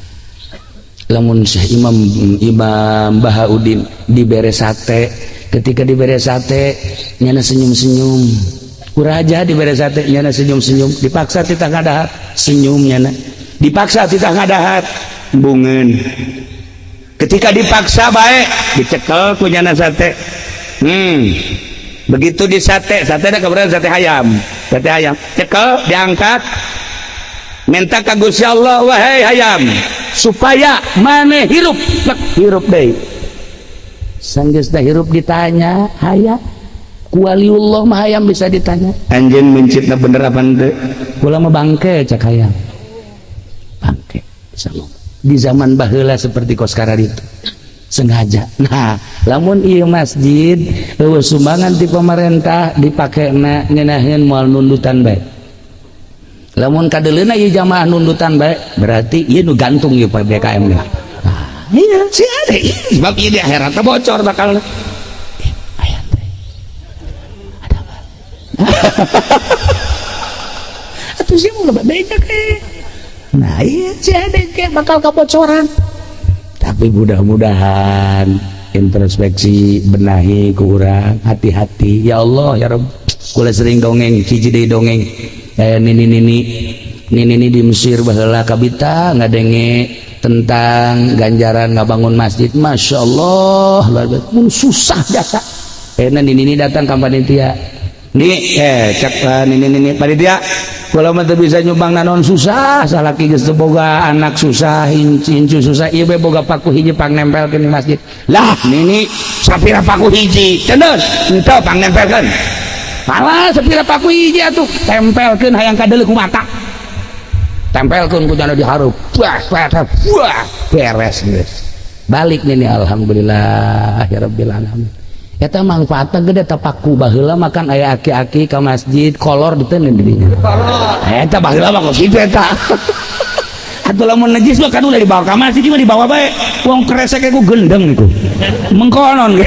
Speaker 3: Lamun Syekh Imam Imam Bahauddin dibere sate, ketika dibere sate nyana senyum-senyum. Ku raja dibere sate, nyana senyum-senyum, dipaksa titah ngadahar, senyum nyana. Dipaksa titah ngadahar, embungeun. Ketika dipaksa baik, dicekel ku nyana sate. Begitu di sate, sate ada kebetulan sate ayam. Sate ayam, cekel, diangkat, minta ka Gusti Allah, wahai ayam, supaya maneh hirup, plek, hirup deui. Sanggeus hirup ditanya, hayam. Ku waliullah mah hayam bisa ditanya. Anjeun mencitna bener apa henteu? Kula mah bangke, cak hayam. Bangke bisa ngomong. Di zaman baheula seperti kos itu. Sengaja. Nah, lamun ieu masjid euweuh sumbangan ti pemerintah, dipakena ngeunahkeun, moal nundutan bae. Lamun kadeuleuna ieu jamaah nundutan bae, berarti ieu nu gantung ieu PPKM. Nah, iya sih ada sebab ieu di akhirat bocor bakal. Aya teh. Ada apa? Atuh sih mau lebih beja ke. Nah, iya sih ada ke bakal kebocoran. Tapi mudah-mudahan introspeksi, benahi kurang, hati-hati. Ya Allah, ya Rabb, kula sering dongeng, hiji deui dongeng. Nini nini nini nini di Mesir baheula kabita ngadenge tentang ganjaran ngabangun masjid, masya Allah, luar biasa. Mun susah biasa. Nini nini datang ke panitia. Nih, cek nini nini panitia, kalau mah teu bisa nyumbang naon, susah, salaki geus teu boga, anak susah, incu susah, ieu be boga paku hiji, pang nempelkeun di masjid. Lah, nini, sapira paku hiji? Cendeus, henteu, pang nempelkeun. Malah sapira paku hiji atuh, tempelkeun, hayang kadeuleu ku mata. Tempelkeun ku jana dihareup. Wah, wah, wah, beres geus. Balik nini, alhamdulillah ya rabbil alamin. Eta manfaatna gede ta paku. Baheula makan aya aki-aki ka masjid, kolor diteundeun di dinya. Eta baheula mah kok kitu eta. Atuh lamun najis mah kan udah dibawa ka masjid mah dibawa bae. Wong kresek ku gendeng iku. Mengkonon.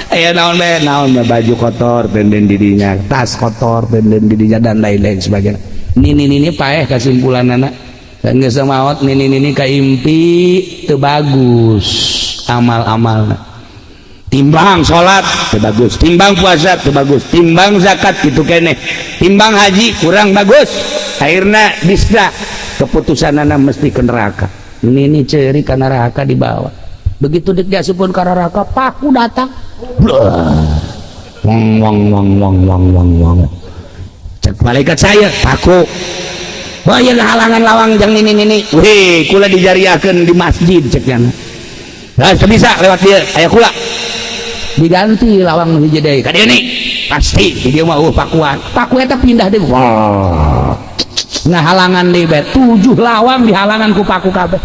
Speaker 3: Aya naon bae, naon bae, baju kotor teunden di dinya, tas kotor teunden di dinya, dan lain-lain sebagainya. Nini nini paeh kesimpulanana. Dan geus maot nini nini kaimpi teu bagus amal-amalna. Timbang salat teu bagus, timbang puasa teu bagus, timbang zakat gitu kene, timbang haji kurang bagus. Akhirnya bisa keputusanana mesti ke neraka. Nini ceri ke neraka dibawa. Begitu diasupun ke neraka, paku datang. Blah. Wong wong wong wong wong wong wong. Cek malaikat, saya paku. Wah, ya halangan lawang jang nini nini. Wih, kula dijariakeun di masjid, cek nyana. Nah, bisa lewat dia, aya kula. Diganti lawang nu hiji deui. Ka dieu nih. Pasti di dieu mah euweuh pakuan. Paku eta pindah deui. Wah. Ngahalangan deui bae. Tujuh lawang dihalangan ku paku kabeh.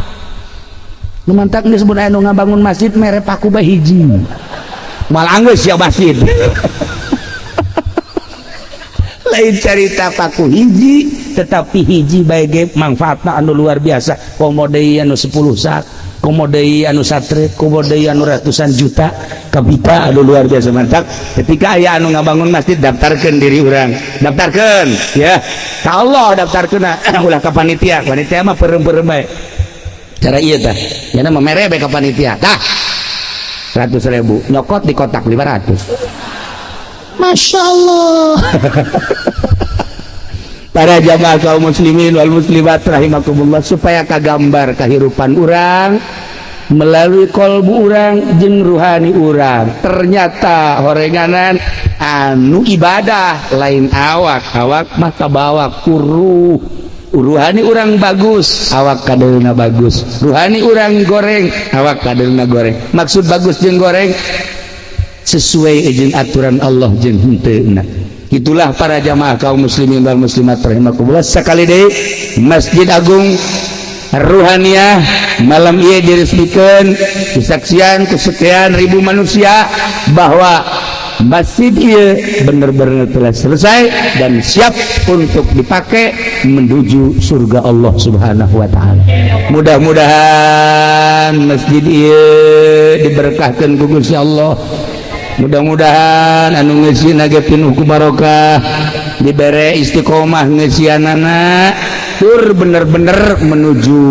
Speaker 3: Nu mantak geus disebut aya nu ngabangun masjid mere paku bae hiji. Moal anggeus ya masjid. Lain carita paku hiji, tetapi hiji bae ge manfaatna anu luar biasa. Komo deui anu 10 sak, komo deui anu satret, komo deui anu ratusan juta, kabita anu luar biasa. Mantap. Ketika aya anu ngabangun masjid, daftarkeun diri urang. Daftarkeun ya. Ka Allah daftarkeun, ulah ka panitia. Panitia mah peureum-peureum bae. Cara ieu tah. Nyana mah mere bae ka panitia. Tah. 100 ribu nyokot di kotak 500. Masya Allah. Para jamaah kaum muslimin wal muslimat rahimakumullah, supaya kagambar kehidupan urang.
Speaker 1: Melalui kolbu urang jeung ruhani urang. Ternyata horenganan anu ibadah lain awak. Awak mah kabawa ku ruh. Ruhani urang bagus, awak kadeulna bagus. Ruhani urang goreng, awak kadeulna goreng. Maksud bagus jeung goreng, sesuai jeung aturan Allah jeung henteu. Itulah, para jamaah kaum muslimin wal muslimat rahimakumullah, sekali deui Masjid Agung Ruhaniyah malam ieu diresmikan, disaksian ku sekian ribu manusia bahwa masjid ieu benar-benar telah selesai dan siap untuk dipakai menuju surga Allah Subhanahu wa taala. Mudah-mudahan masjid ieu diberkahkan ku Gusti Allah. Mudah-mudahan anu ngeusina ge pinuh ku barokah, dibere istiqomah ngeusianana tur bener-bener menuju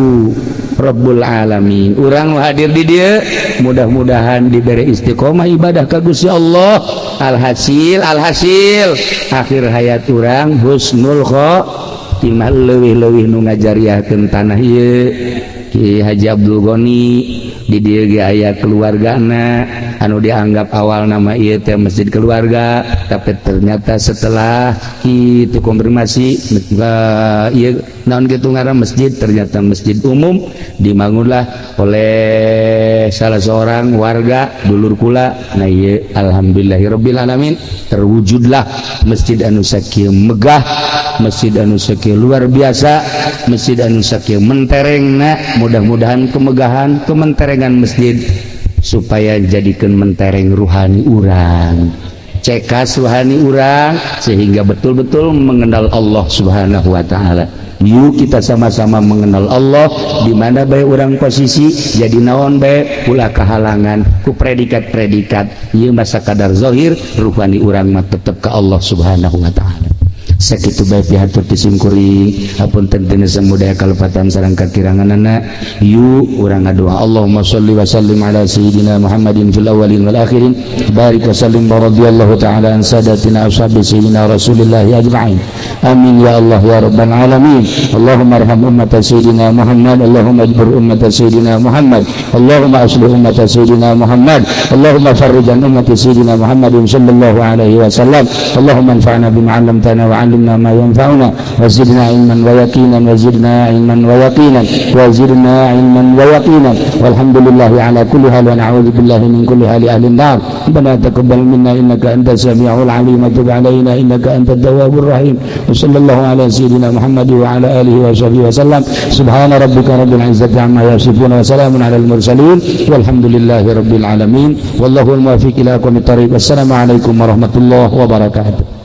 Speaker 1: Rabbul Alamin. Urang hadir di dieu mudah-mudahan diberi istiqomah ibadah ka Gusti Allah. Alhasil, alhasil akhir hayat urang husnul khotimah. Leuwih-leuwih nu ngajariahkeun tanah ieu Ki Haji Abdul Ghani, di dieu ge aya keluargana. Anu dianggap awal nama ieu teh masjid keluarga, tapi ternyata setelah itu konfirmasi ieu naon kitu ngaran masjid, ternyata masjid umum, dibangunlah oleh salah seorang warga dulur kula. Nah, ieu alhamdulillahirabbil alamin, terwujudlah masjid anu sakieu megah, masjid anu sakieu luar biasa, masjid anu sakieu menterengna. Mudah-mudahan kemegahan, kementerengan masjid supaya jadikan mentereng ruhani urang, cekas ruhani urang, sehingga betul-betul mengenal Allah Subhanahu wa taala. Yuk, kita sama-sama mengenal Allah di mana bae urang posisi, jadi naon bae, ulah kehalangan ku predikat-predikat. Ieu masa kadar zahir, ruhani urang mah tetep ke Allah Subhanahu wa taala. Sakitu bae pihatur ti simkuring, hapunten tina samudaya kalepatan sareng kakiranganana. Yuk, urang ngadoa. Allahumma shalli wa sallim ala sayyidina Muhammadin fil awwalin wal akhirin, barik wa sallim wa radhiyallahu ta'ala an sadatina ashabi sayyidina Rasulillah ajma'in. Amin ya Allah ya rabbal alamin. Allahumma arham ummat sayyidina Muhammad. Allahumma ijbur ummat sayyidina Muhammad. Allahumma aslih ummat sayyidina Muhammad. Allahumma farrij an ummati sayyidina Muhammadin sallallahu alaihi wasallam. Allahumma anfa'na bima 'allamtana wa 'allimna ma yanfa'una wa zidna ilman wa yaqinan, wa zidna ilman wa yaqinan, wa zidna ilman wa yaqinan. Walhamdulillahi ala kulli hal wa na'udzu billahi min kulli hali ahli nar. Rabbana taqabbal minna innaka antas samiul alim wa tub alaina innaka antat tawwabur rahim. Wa sallallahu ala sayyidina Muhammad wa ala alihi wa sahbihi wa sallam. Subhana rabbika rabbil izzati amma yasifun wa salamun alal mursalin, walhamdulillahi rabbil alamin. Wallahu al muwaffiq ila aqwamit thariq. Wassalamu alaikum warahmatullahi wabarakatuh.